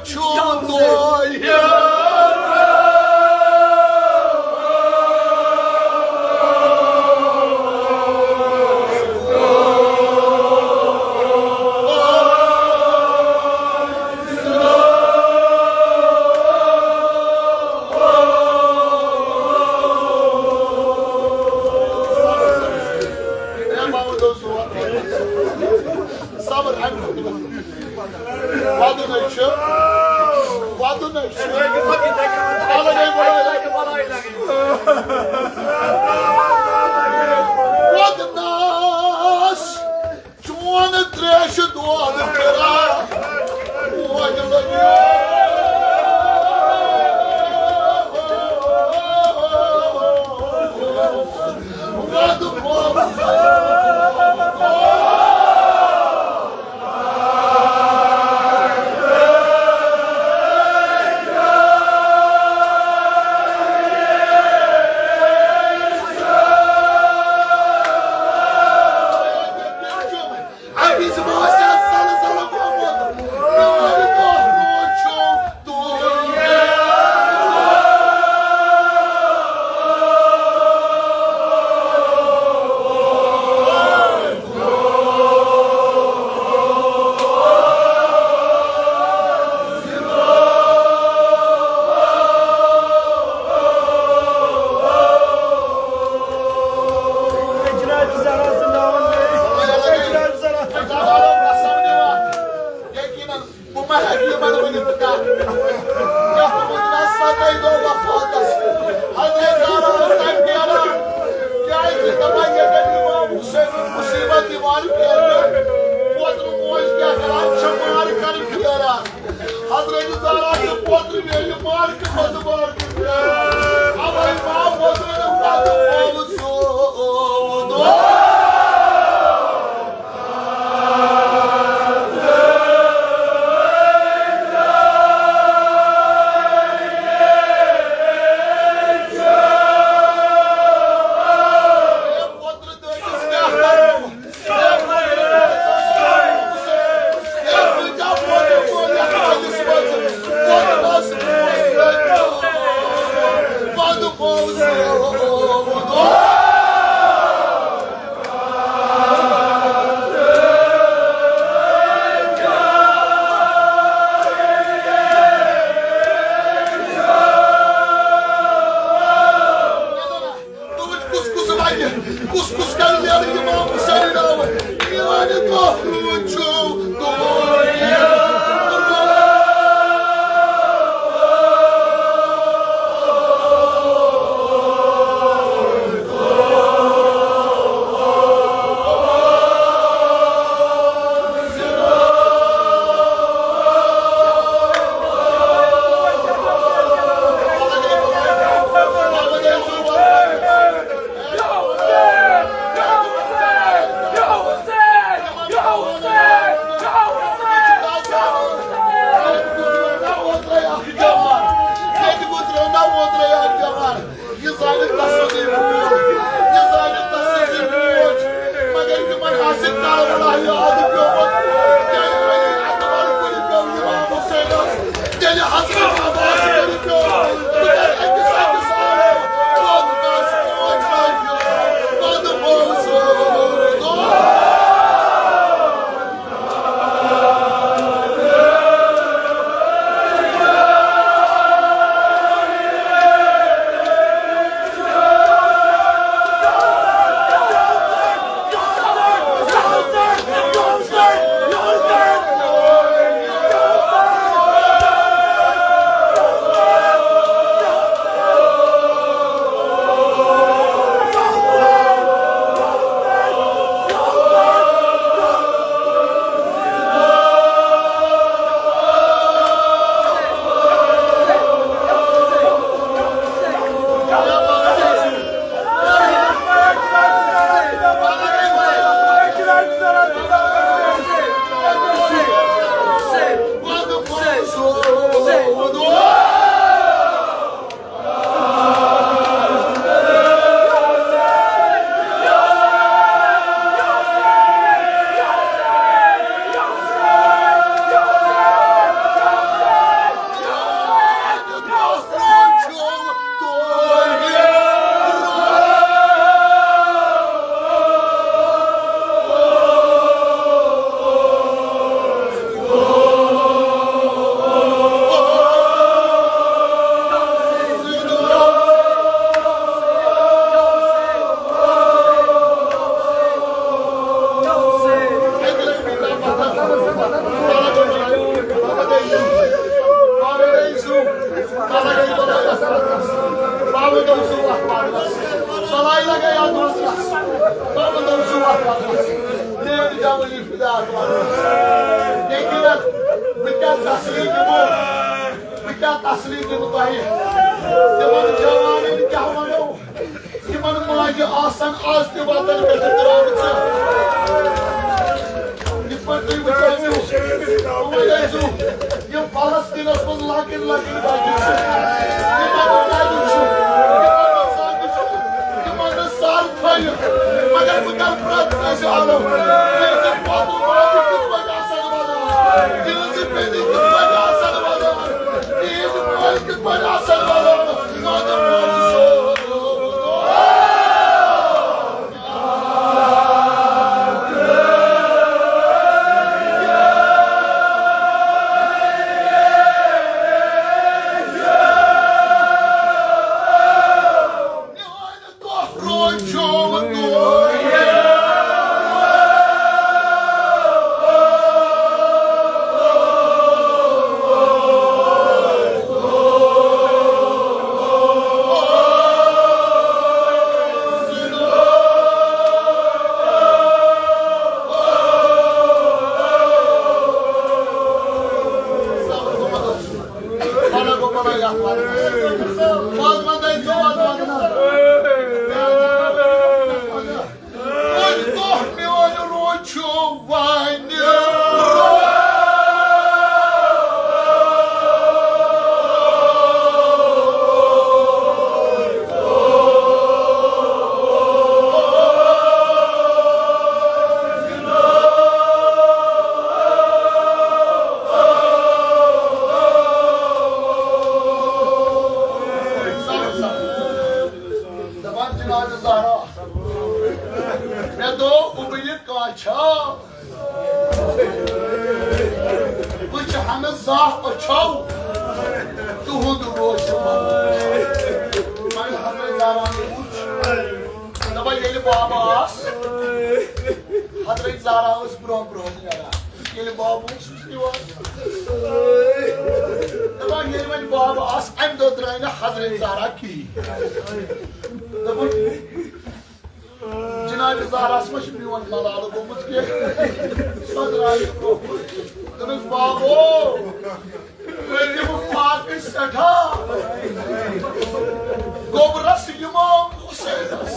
چھُ دۄہ۔ صبر، اَمہِ خٲطرٕ۔ وَدُن ہے چھُ، وَدُن ہے چھُ۔ الگ ہے بَلاے لَگہِ۔ وَدنَس چون تریشہِ دود پھِران۔ وَدُن لَگہِ۔ وَدُن وَدُن۔ اَمہِ وِزِ باسہِ اَتھ زَلہٕ زَلہٕ گوٚمُت۔ میٛانہِ دۄہ روٗد چھُو تُہۍ۔ جناب زہرا سٕنٛدۍ ناوَن گٔے۔ جناب زہرا۔ یقیناً بہٕ ما ہیٚکہٕ یِمن ؤنِتھ کتھ؟ یتھ وُنکیٚنس ستٲے دۄہ وفاتس۔ حضرت زہرا ٲس تتہِ نیران۔ کیازِ دپان ییٚتٮ۪ن امام حسین مصیبت یِوان پھیرنہٕ۔ پوترٕ موج کیٛاہ کران؟ چھِ مار کران پھیران۔ حضرت زہرا چھِ پوترٕ بیٚیہِ مار تہِ پتہٕ مار تہِ پھیران۔ اوے ما ووت نہٕ پتہٕ پوٚز سُہ دۄہ۔ کُس کُس وَنہِ، کُس کُس کَرِ نیرٕ اِمام حُسین ناوٕ؟ میٛانہِ دۄہ روٗد چھُ دۄہ۔ یہِ زانہِ تسٕنٛزٕے موج، یہِ زانہِ تسٕنٛزٕے موج، مگر یِمن آسہِ کاربلا یاد پیومُت۔ تیٚلہِ علی اکبر کُنہِ پیوٚو امام حسینس، تیٚلہِ حضرت عباس کُنہِ پیوٚو۔ مگر أکِس أکِس آیہِ دۄد دَس موج لگہِ، دۄد موسہٕ۔ تسلی دِمہٕ تۄہہِ۔ تِمن جوانن کیٛاہ ونو؟ یِمن ماجہِ آسن آز تہِ وطن پٮ۪ٹھٕ درٛامژٕ۔ یِتھ پٲٹھۍ تُہۍ وٕچھان چھِو، وۄنۍ ٲسِو، یِم فلسطینس منٛز لۄکٕٹۍ لۄکٕٹۍ بچہِ چھِ، یِمن نہٕ دادِ چھُ، یِمن نہٕ زنٛگہٕ چھُ، یِمن نہٕ سر تھٲیِتھ، مگر بہٕ کرٕ پرٛٮ۪تھ کٲنٛسہِ عرض، تِہنٛزِ پۄپہٕ ماجہِ کِتھ پٲٹھۍ آسن ونان، تِہنٛزِ بیٚنہِ کِتھ پٲٹھۍ آسن ونان، تِہنٛدِ مٲلۍ کِتھ پٲٹھۍ آسن ونان، ماجہِ ماجہِ سُنٛد۔ دپان جناب زہرا، مےٚ دوٚپ، بہٕ یہِ کانٛہہ چھا؟ بہٕ چھِ ہمیں زاہ أچھو تُہُنٛد روشن۔ وۄنۍ حضرت زہرا وٕچھ، دپان ییٚلہِ بابا آس، حضرت زہرا ٲس برونٛہہ برونٛہہ نیران۔ ییٚلہِ بابا اوس یِوان، دپان ییٚلہِ وۄنۍ بابا آس، امہِ دۄہ درٛاے نہٕ حضرت زہرا کِہیٖنۍ۔ دوٚپُن، جناب زہراہس ما چھُ میون ملالہٕ گوٚمُت کینٛہہ؟ سۄ درٛاے برونٛہہ کُن۔ دوٚپُس، بابو، مےٚ دِمہٕ فاقہٕ سٮ۪ٹھاہ۔ گوٚبرس یِمو حسینس۔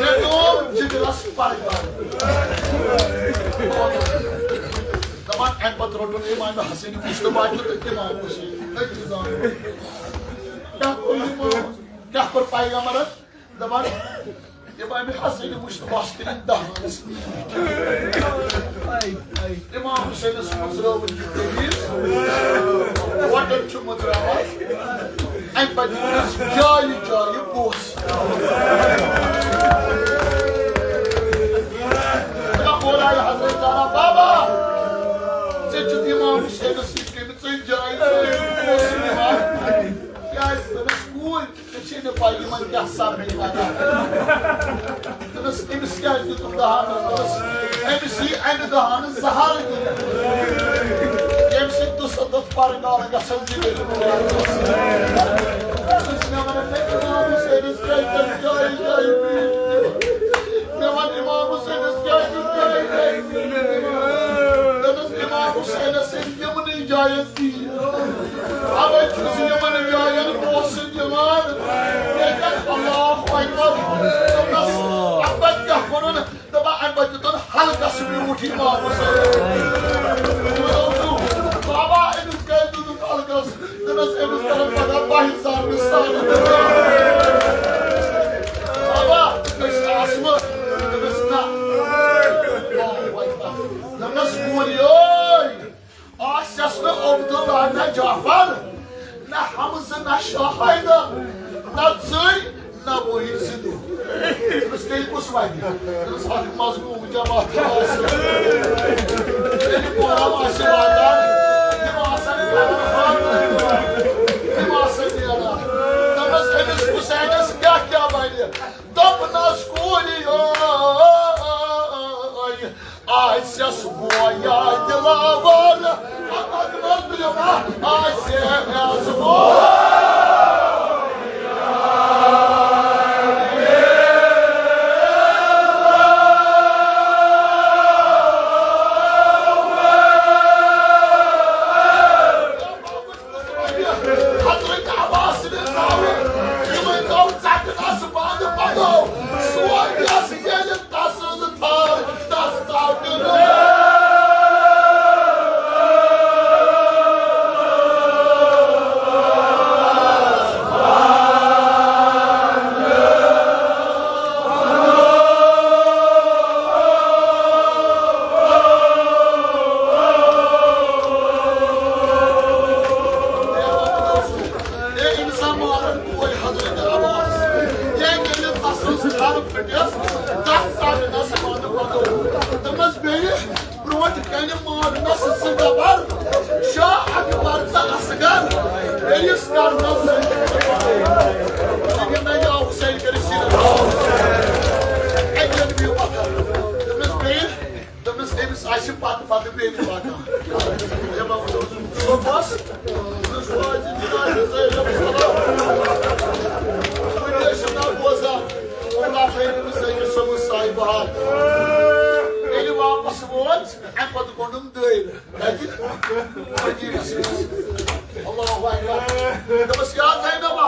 مےٚ گوٚو جگرس پرگار۔ دپان، امہِ پتہٕ روٚٹُن امام حسن مشتبہ تہٕ امام حسین۔ أتی زانُن۔ کیٛاہ کوٚر یِمو؟ کیٛاہ کوٚر پیغمبرن؟ دپان، امام حسن مشتبہ ہس کٔرِن دہانس۔ امام حسینس منٛز رٲوٕن یہِ قمیٖض، وۄٹن چھُ مُژراوان۔ امہِ پتہٕ دیُتنس جایہِ جایہِ بوس۔ دپان، اورٕ آیہِ حضرت زہرا، بابا، ژےٚ چھُتھ امام حسینس سۭتۍ کٔرمٕژ ژےٚ جایہِ جایہِ بوس یِوان۔ کیٛازِ؟ دوٚپمس، کوٗر، ژےٚ چھے نہٕ پَے یِمَن کیٛاہ سَپدِ پَگاہ۔ دوٚپمَس، أمِس کیٛازِ دیُتُم دَہَن؟ دوٚپمَس، أمِس یی اَمہِ دَہَن زَہر دِنہٕ، ییٚمہِ سۭتۍ دُسَتتھ پَرٕ کالہٕ گژھن جِگٕرۍ۔ دوٚپمَس، مےٚ وَن، مےٚ اِمام حُسینَس کیٛازِ تَمہِ جایہِ جایہِ پیٖٹۍ؟ مےٚ وَن، اِمام حُسینَس کیٛازِ تَمہِ جایہِ جایہِ پیٖٹۍ؟ دوٚپمَس، اِمام حُسینَس یِمنٕے جاین تی۔ اوے چھُس یِمن جاین پونٛسہٕ دِوان۔ ییٚتٮ۪ن اللہ اکبر۔ دوٚپنس، اَمہِ پتہٕ کیٛاہ کوٚرُن؟ دَپان، اَمہِ پتہٕ دیُتُن حلقس میوٗٹھ اِمام حُسینس۔ بابا، أمِس کیٛازِ دیُتُن حلقس؟ دوٚپنس، أمِس کرن پگاہ باہہِ زرنہٕ سان۔ بابا، أسۍ آسہٕ وٕ؟ دوٚپنس، نہ۔ اللہ اکبر۔ دوٚپنس، کوٗریو، آسٮ۪س نہٕ عبداللہ، نہ جعفر، نہ حمزہ، نہ شاہ حیدر، نہ ژٕے، نہ بٕے زٕ دۄہ۔ دوٚپمَس، تیٚلہِ کُس وَنہِ؟ دوٚپمَس، اَکھ مظلوٗم جماعت آسہِ۔ تیٚلہِ کورم آسہِ واتان، یِم آسَن کران، یِم آسَن نیران۔ دوٚپمَس، أمِس حُسینَس کیٛاہ کیٛاہ بَنہِ؟ دوٚپنَس، کوٗریو، آسٮ۪س بویا دِلاوَر، اَتھ منٛز تُلِو نا، آسٮ۪س بویا۔ وۄنۍ ٲسِو نا بوزان، عمرہ خیرن سۭتۍ چھُ سومُت ساے بہار۔ ییٚلہِ واپس ووت، اَمہِ پتہٕ گوٚنڈُن دٲیرٕ۔ کَتہِ؟ مدیٖنس منٛز۔ اللہ اکبر۔ دوٚپُس، یا زینبا،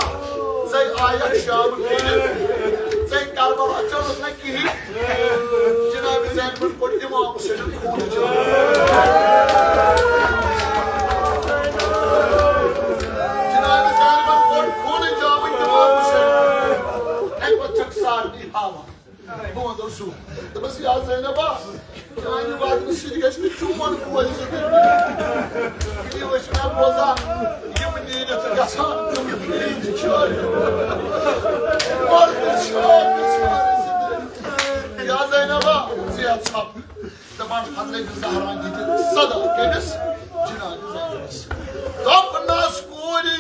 ژے آیکھ شام کھیٚنہِ، ژے کربلا ژےٚ روٚت نہ کِہیٖنۍ۔ جناب زینبن کوٚر امام حسینن خوٗنہٕ جام۔ جناب زینبن کوٚر خوٗنہٕ جام امام حسین۔ اَمہِ پتہٕ چھکھ سارنٕے ہاوان۔ بہٕ وَنہٕ سُہ۔ دوٚپمَس، یا زینبا، چانہِ واتنہٕ سۭتۍ گژھِ نہٕ چون بوے زِندٕ۔ یہِ ٲسۍ مےٚ بوزان، یِم نیٖرِتھ گژھان، یِم نیٖرِتھ چھٲلِتھ۔ مَرنہٕ چھٲلِتھ ژھانٛڈ زِندٕ۔ یا زینبا، ژٕ ہیٚتھ ژھۄپہٕ۔ دَپان، حضرت زہرا دِتہِ صدا کٔمِس؟ جناب زینبس۔ دوٚپنَس، کوٗرِ ٲے،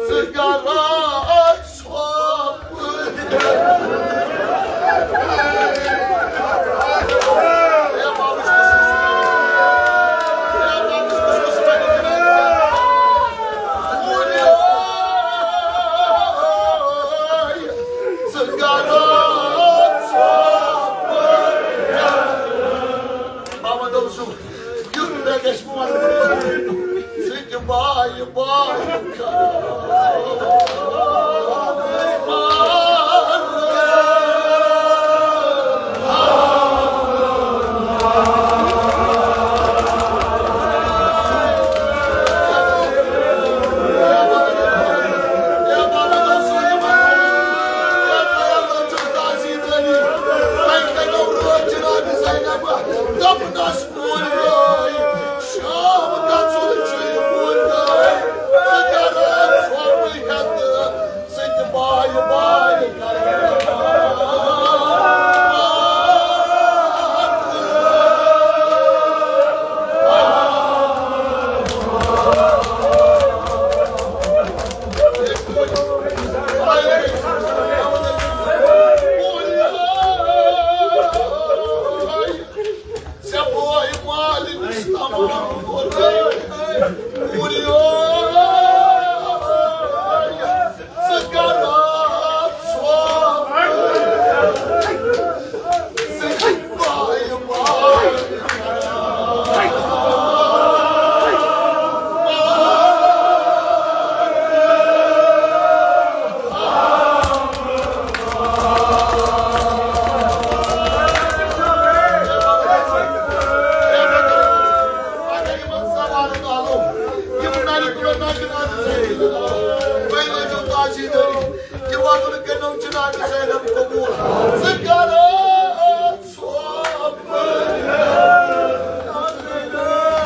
ژٕ کر ژھۄپہٕ۔ بابا دوٚپ سُہ، یُتھ مےٚ گژھِ وَنُن، ژٕ تہِ بایہِ بایہِ کران۔ دوٚپنَس، شام گژھُن چھُ یہِ وُنہِ۔ ژٕ کر ژھۄپہٕ ہٮ۪تھ، ژٕ تہِ بایہِ بایہِ کران۔ ژےٚ بوے مالِکَس تمام کوٚر۔ پوٗرٕ ژٕ کر ژھۄپہٕ۔ ژٕ چھَکھ بایہِ بایہِ۔ اگر یِمن زنانن آلو، یِم نرِ تُلن نہ جناب زینب، تُہۍ لٲگِو تاجی دٲری۔ یہِ وَنُن کٔرِو جناب زینب قبوٗل۔ ژٕ کر ژھۄپہٕ۔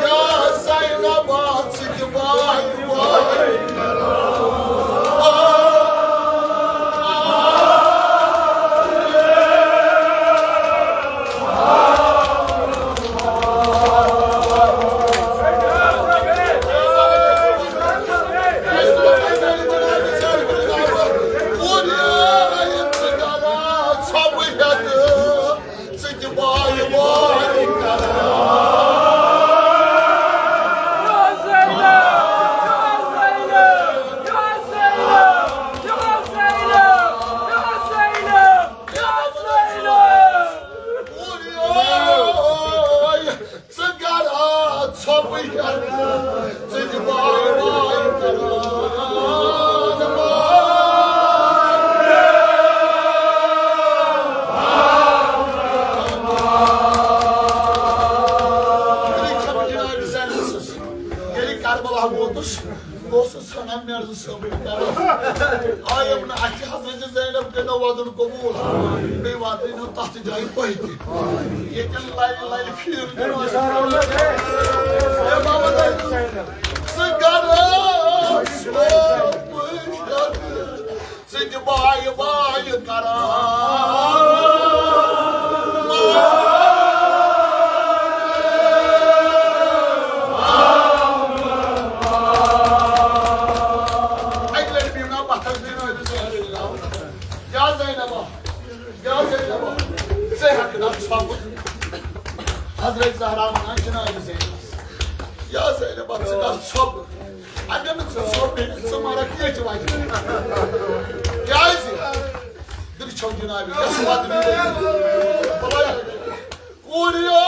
یا زینب، ژٕ تہِ بایہِ بایہِ۔ ژٕ تہِ بایہِ بایہِ کران۔ ژٕ کر ژھۄپہٕ ہٮ۪تھ، ژٕ تہِ بایہِ بایہِ کران۔ ییٚلہِ کربلا ووتُس، بہٕ اوسُس ژھانڈان مرزٕ صٲبٕنۍ کران۔ آیم نہٕ اَتھِ حضرت زینب کٔرِنو وَدُن قبوٗل، بیٚیہِ واتنٲینو تَتھ جایہِ تۄہہِ تہِ۔ ییٚتٮ۪ن لَرِ لَرِ پھیٖر دِنو اَسہِ۔ اے بابا، ژٕ کر ژٕ تہِ بایہِ بایہِ کران۔ اَکہِ لَٹہِ بِہِو نا پَتھَر، بِہِو نا أمِس سۭتۍ۔ یا زینبا، یا زینبا، ژٕ ہٮ۪کہٕ نا ژھۄپہٕ۔ حضرت زہرا وَنان جناب زینبَس۔ یا زینب، ژٕ گژھ ژھۄپہٕ۔ اگر نہٕ ژٕ ژھۄپہٕ ہیٚککھ، ژٕ مرکھ ییٚتھۍ وتہِ۔ کیٛازِ؟ دِلہِ چھَو جنابی، یۄس وَتھ مےٚ ؤنِو۔ کوٗرِیو!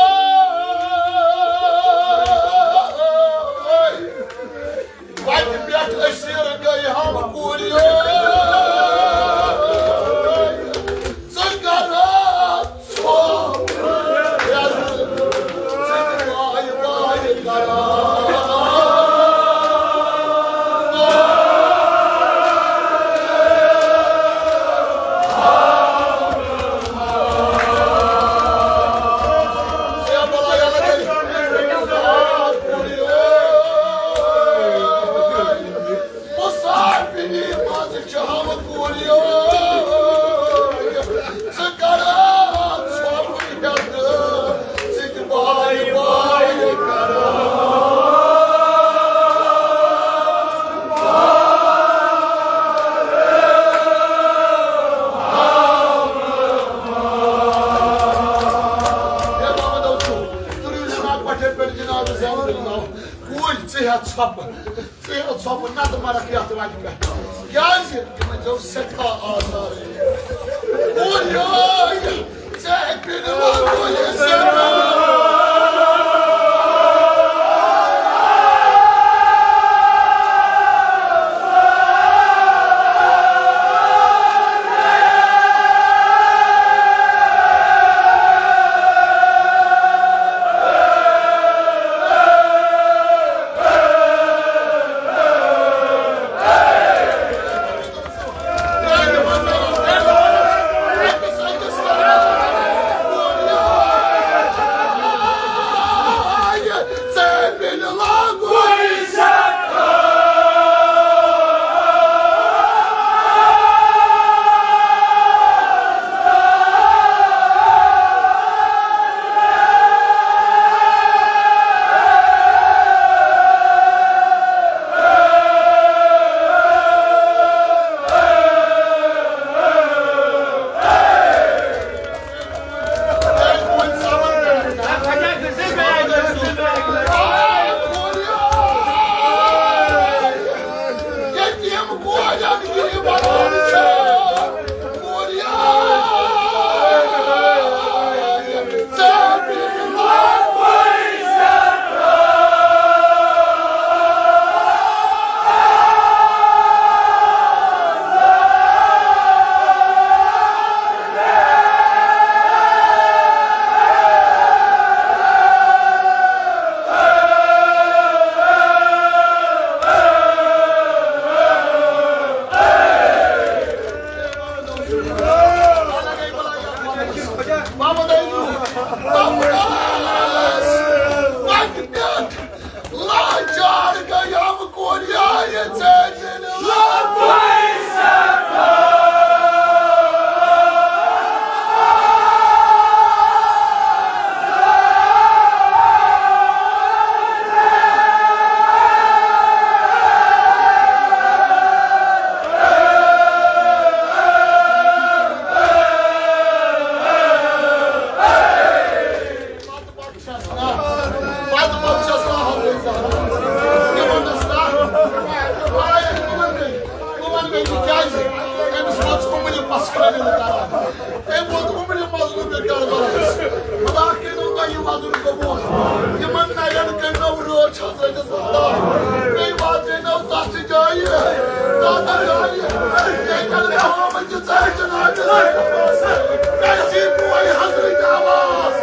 وَتہِ پٮ۪ٹھ أسیٖر گٔے ہم کوٗرِیو۔ ژٕ کَران ژھۄپ۔ ژٕ تہِ واے واے کَران۔ مسافری منٛز چھِ ہم کوٗرِ۔ ژٕ کران ژھۄپہٕ ہٮ۪تھ، ژٕ تہِ بایہِ بایہِ کران۔ ہے محمد اوسُف، تُلِو جناب پٹھن پٮ۪ٹھ جناب زینب۔ کوٗرۍ، ژٕ ہٮ۪تھ ژھۄپہٕ، ژٕ ہٮ۪تھ ژھۄپہٕ، نتہٕ مرکھ یتھ وتہِ پٮ۪ٹھ۔ کیازِ؟ یِمن چھو سٮ۪ٹھاہ آزار۔ کوٗرۍ، ژےٚ پیٚنہٕ لگوے سٮ۪ٹھاہ۔ لاچار گٔیَم کوریایہِ ژےٚ دِنہٕ۔ پتہٕ پتہٕ چھَس نا، پتہٕ پتہٕ چھَس نا حضرت زہرا۔ یہِ ووٚنُس نا، آے، ژٕ وَن مےٚ، ژٕ وَن مےٚ، یہِ کیٛازِ؟ أمِس ووت عمرِ پَسکالہِ کران۔ أمۍ ووت عمرِ مظلوٗمہِ کربلاہَس۔ خدا کٔرِو تۄہہِ یہِ وَدُن قبوٗل۔ یِمَن نَرٮ۪ن کٔرِو رٲچھ حضرت زہرا۔ بیٚیہِ واتنٲو تَتھ جایہِ، تَتھ جایہِ۔ ییٚتٮ۪ن مےٚ ہٲومٕتۍ یہِ ژَرِ جنابِ۔ مےٚ زی بوے حضرت عباس۔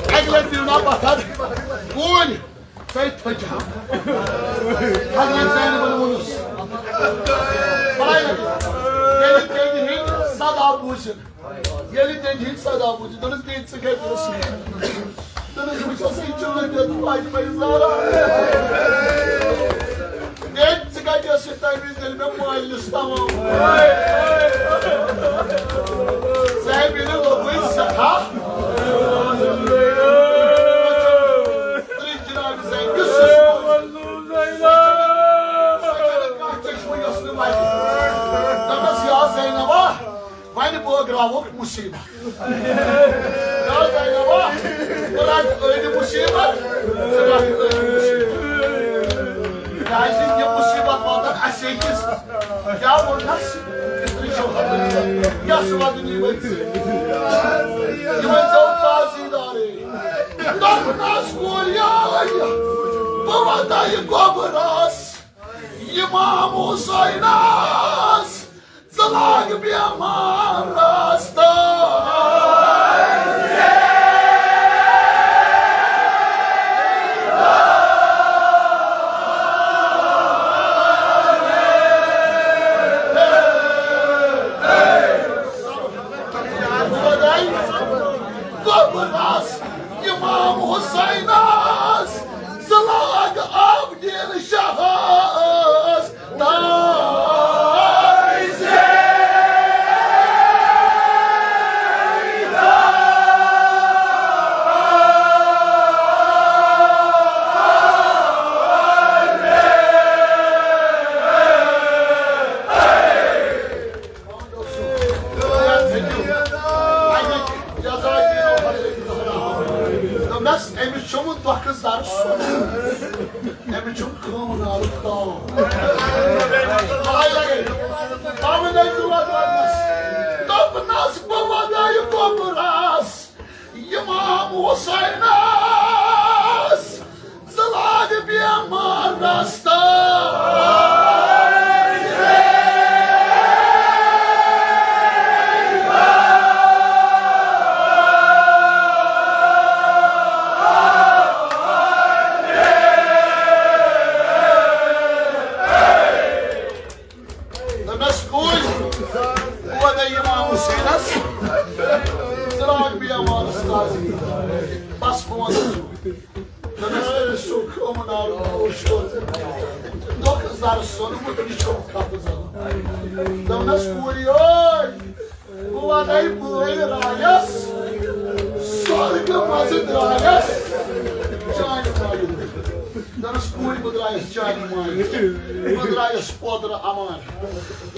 اَکہِ لَٹہِ دِیِو نا پَتھر۔ بوٗلۍ، ژَے تھٔج ہا۔ حضرت زینبَن ووٚنُس، بَلاے لَگہِ۔ ییٚلہِ تٔمۍ ہیٚکۍ صدا بوٗزِتھ، ییٚلہِ تٔمۍ ہیٚکۍ صدا بوٗزِتھ، دوٚپنَس، "بیٚیہِ ژٕ کَتہِ ٲسٕکھ؟" دوٚپنَس، "بہٕ چھَسَے چٲنۍ یَتھ پاٹہِ پاٹہِ زاران۔" بیٚیہِ ژٕ کَتہِ ٲسٕکھ؟ یُس تمام۔ صاحب، یہِ نہٕ لوٚگُے سٮ۪ٹھاہ۔ ترٛیٚیہِ جناب زینہِ یُس یُس سۄ چھَنہٕ کانٛہہ چشمہٕ یۄس نہٕ وَتہِ۔ دوٚپمَس، یا زینبا، وۄنۍ بٲگراوُکھ مُصیٖبت۔ یا زینبا، بہٕ رٹہٕ أڑۍ مُصیٖبت، ژٕ رٹہٕ أڑۍ مُصیٖبت۔ کیٛازِ یہِ مُصیٖبت واتن اَسے کِس۔ کیٛاہ ووٚننَس؟ کِتھ کٔنۍ چھو حضرت؟ یَس وَدنی ؤتھۍ ژٕ۔ یہِ ؤنۍ زیو تعزیٖدارے۔ دوٚپنَس، کوٗر، یا بہٕ وَدٕ یہِ گۄبرَس۔ امام حسینس زلاگ بیمار راستا۔ گوٚبرس امام حسینس زلاگ آب دیر شاہس۔ دوٚپنَس، أمِس چھُم دۄکھٕ زَرٕ سۄنہٕ۔ أمِس چھُم کٲم نارُک تاو۔ آے لگے۔ تاوٕ نَے ضروٗرت وَننَس۔ دوٚپنَس، بہٕ وَدٕ یہِ گۄبرَس۔ امام حسینس زلاگ بیمار راستا۔ دوٚپنَس، کُلۍ، بہٕ وَنَے امام حسینَس، ژٕ لاگ بیمارَس تعزیٖم۔ بَس، بہٕ وَنہٕ ژٕ۔ دوٚپنَس، أمِس چھُ کٲم نارُک گوش کوٚرمُت۔ دۄکھٕ زَرٕ سوٚنمُت، یہِ چھُ کَتھ زَرٕ۔ دوٚپنَس، کوٗرِ ٲے، بہٕ وَنَے بٲے رایَس، سۄرگہٕ منٛزٕ درٛایَس چانہِ مایہِ۔ دوٚپنَس، کوٗرِ، بہٕ درٛایَس چانہِ مایہِ، بہٕ درٛایَس پودرٕ اَمان۔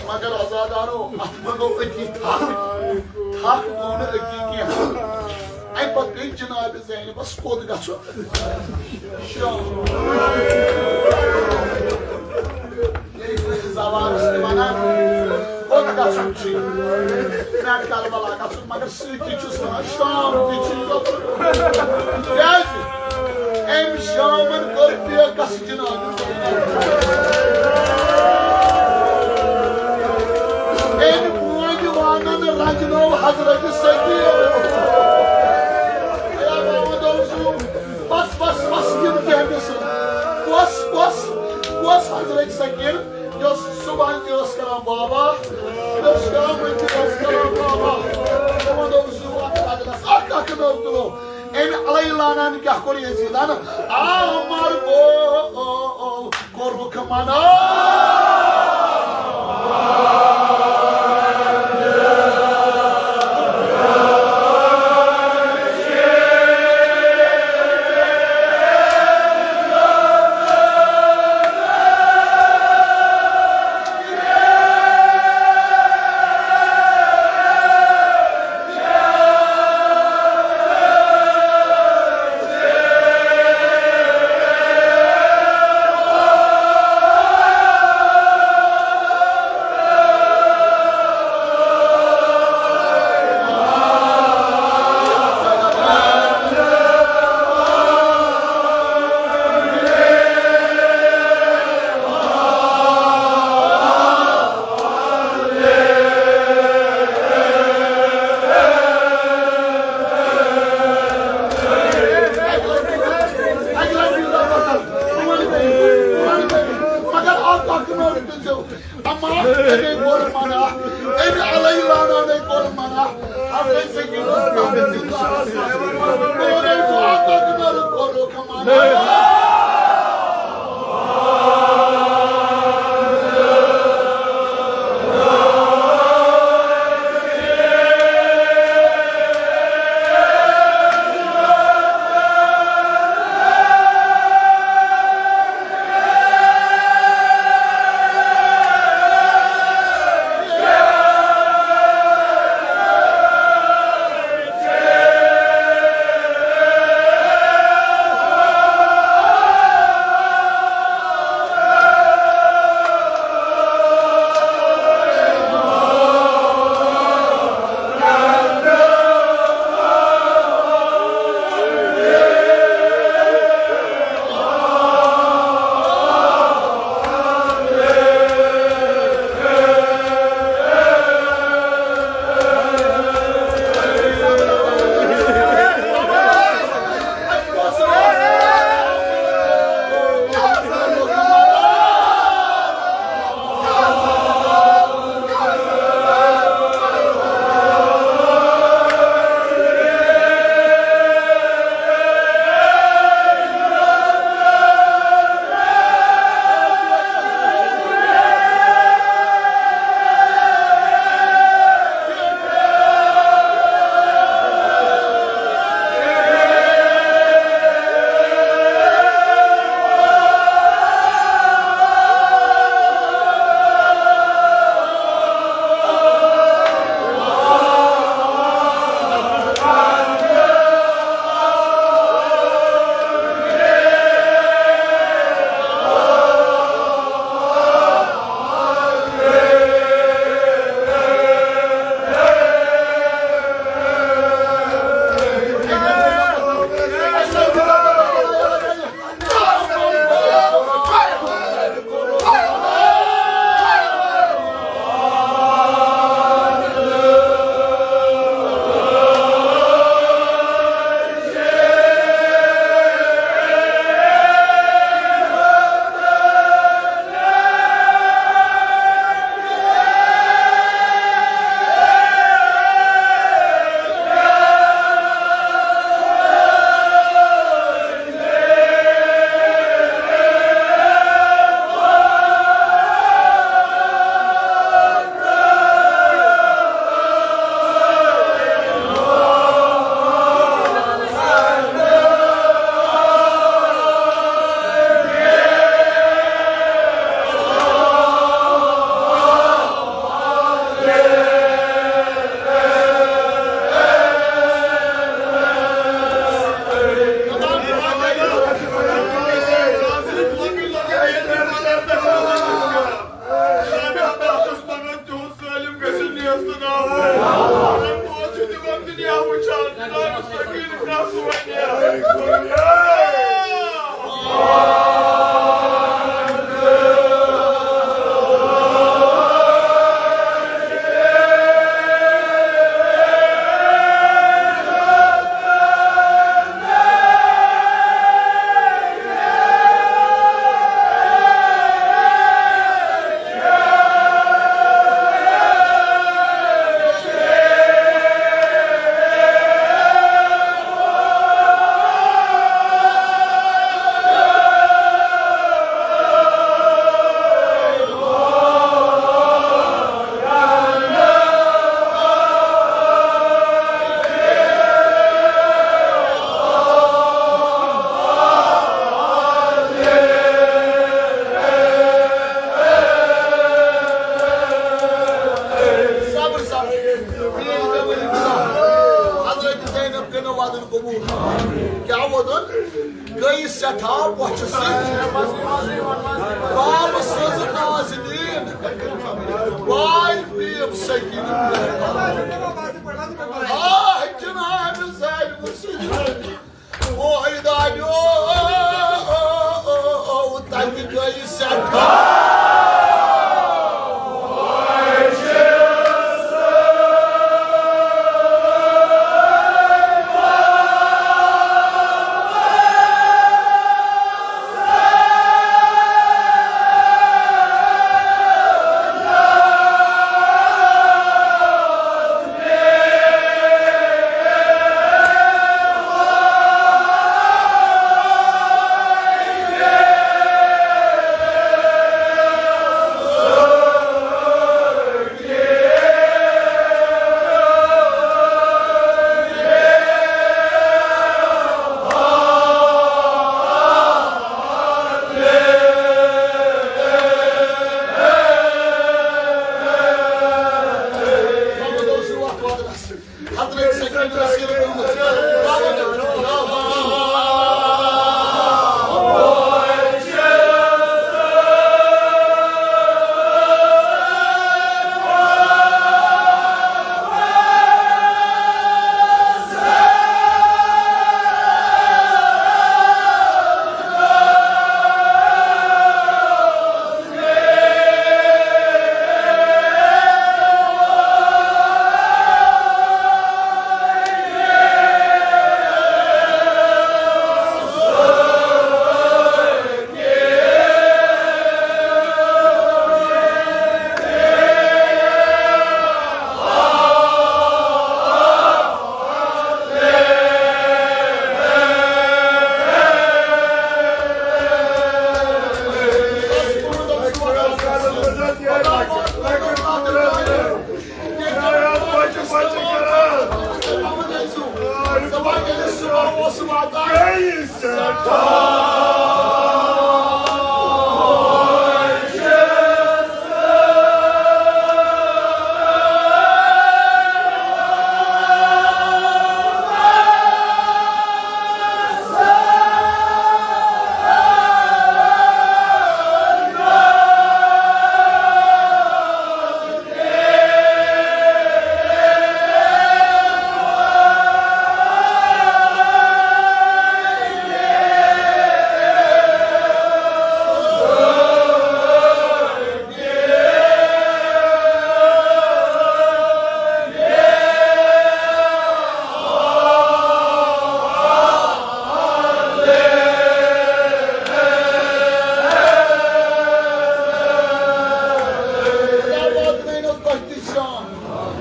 مگر عزادارو، اَتھ منٛز گوٚو أتی تھَکھ، تھَکھ گوٚو نہٕ أتی کینٛہہ۔ اَمہِ پَتہٕ گٔے جناب زینبَس کوٚت گژھُن؟ شام۔ ییٚلہِ کٲنٛسہِ زوالَس تہِ وَنان، کوٚت گژھُن چھُ؟ مےٚ کربلا گژھُن، مگر سۭتی چھُس وَنان، شام تہِ چھُ یوٚت۔ کیٛازِ؟ أمۍ شامَن کٔر بیکَس جناب۔ أمۍ بونہِ وانَن رنجنو حضرت سکین۔ اے بابا دوزو، بس، بس، بس، یِم کیٚنٛہہ گٔژھن۔ کۄس، کۄس، کۄس حضرت سکین، یۄس صبحن تہِ ٲس کران بابا، یۄس شامن تہِ ٲس کران بابا۔ بابا دوزو، اکھ اکھ نظر، اکھ اکھ نظر تُلو۔ أمۍ علیہ لعنن کیٛاہ کوٚر یزیدن؟ عمر گوٚو کوٚرُکھ منع۔ اما أمۍ کوٚر منع، أمۍ علیہ لعنہ نے کوٚر منع، حضرت سید عثمان رضی اللہ عنہ۔ کوٚرُکھ منع۔ سٮ۪ٹھاہ بۄچھِ سۭتۍ۔ بابہٕ سٕنٛز نازنیٖن، واے پیٖم سکیٖنہٕ۔ آہ جناب ظالمہٕ سٕنٛدِ۔ او اے دادیو، تَتہِ گٔے سٮ۪ٹھاہ۔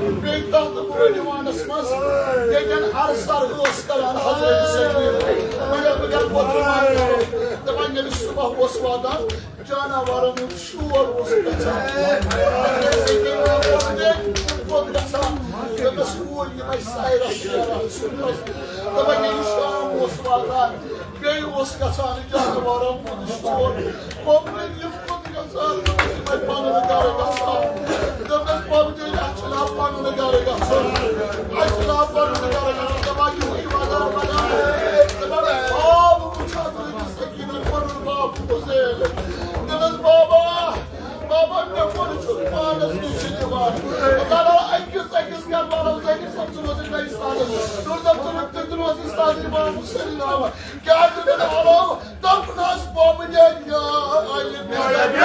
بیٚیہِ تَتھ بٔڑ یِوانَس منٛز ییٚتٮ۪ن عرض سر ٲس کران حضرت سکیٖنہ، مگر بہٕ کیٛاہ ووت یِوان کرُن؟ دَپان ییٚلہِ صُبح اوس واتان، جاناوارن ہُنٛد شور اوس گژھان۔ حضرت سکیٖنہ ووت گژھان، دوٚپمَس، اوٗرۍ یِمَے سایرَس شیران صُبحَس۔ دَپان ییٚلہِ شام اوس واتان، بیٚیہِ اوس گژھان جاناوارن ہُنٛد شور۔ مۄمنیٖن یِم پَنُن گَرٕ گژھان۔ دوٚپمَس، "بَب جان، اَسہِ چھُنہ پَنُن گَرٕ گژھُن؟ اَسہِ چھُنہ پَنُن گَرٕ گژھُن؟" دَپان، یِہُے وَنان وَنان۔ دَپان، خواب وٕچھان روٗدِ سکیٖنہ پَنُن بَب حُسین۔ دوٚپمَس، "بابا، بابا، مےٚ کوٚر چھُنہٕ پانَس نِش یِوان۔" دَپان، أکِس أکِس گَرٕ والو زَنہِ سَمکھُن اوس أکِس سالَس۔ دوٚپُن، دَپُن، تُہۍ تُلِو حظ یہِ سالَس اِمام حُسین ناوَس۔ کیٛاہ چھُ تۄہہِ حالو؟ دوٚپُن حظ، بابہٕ جان، یا علی بیان۔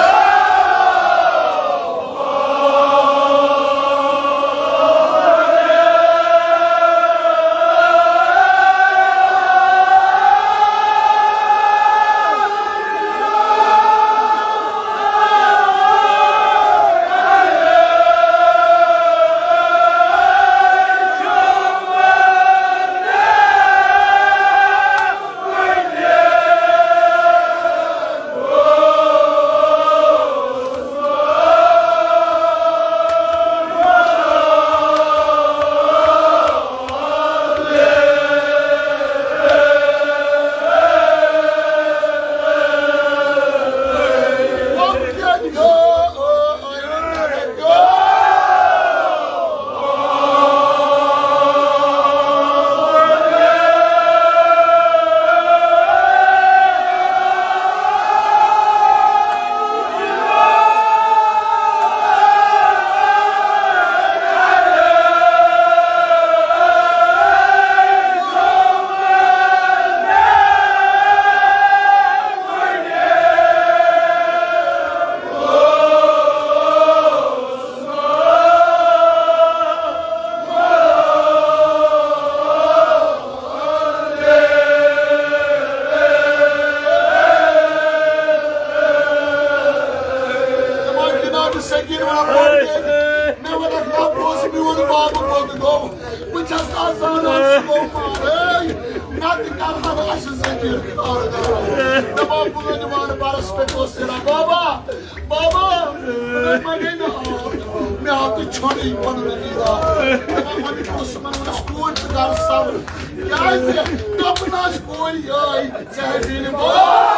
سکیٖن وَنان، پَرُن ییٚتہِ۔ مےٚ وَنان، نہ، بہٕ اوسُس میون بابہٕ کوٚت گوٚو؟ بہٕ چھَس نہٕ آز زانان سُہ گوٚو پانَے۔ نَتہٕ کَرٕ ہا نہٕ اَسہِ سکیٖن خانہٕ دار۔ دَپان، بہٕ وَنہٕ وارٕ بَرَس پٮ۪ٹھ اوس یِوان، بابا، بابا، مےٚ گٔے نہٕ آب۔ مےٚ آو تہٕ ژھوٚنُے پَنُن دیٖدار۔ دَپان، وۄنۍ اوس یِمَن وَنان، کوٗر ژٕ کَر صبر۔ کیٛازِ؟ دوٚپُن حظ، کوٗر یٲے، ژےٚ ہیٚژی نہٕ بابا۔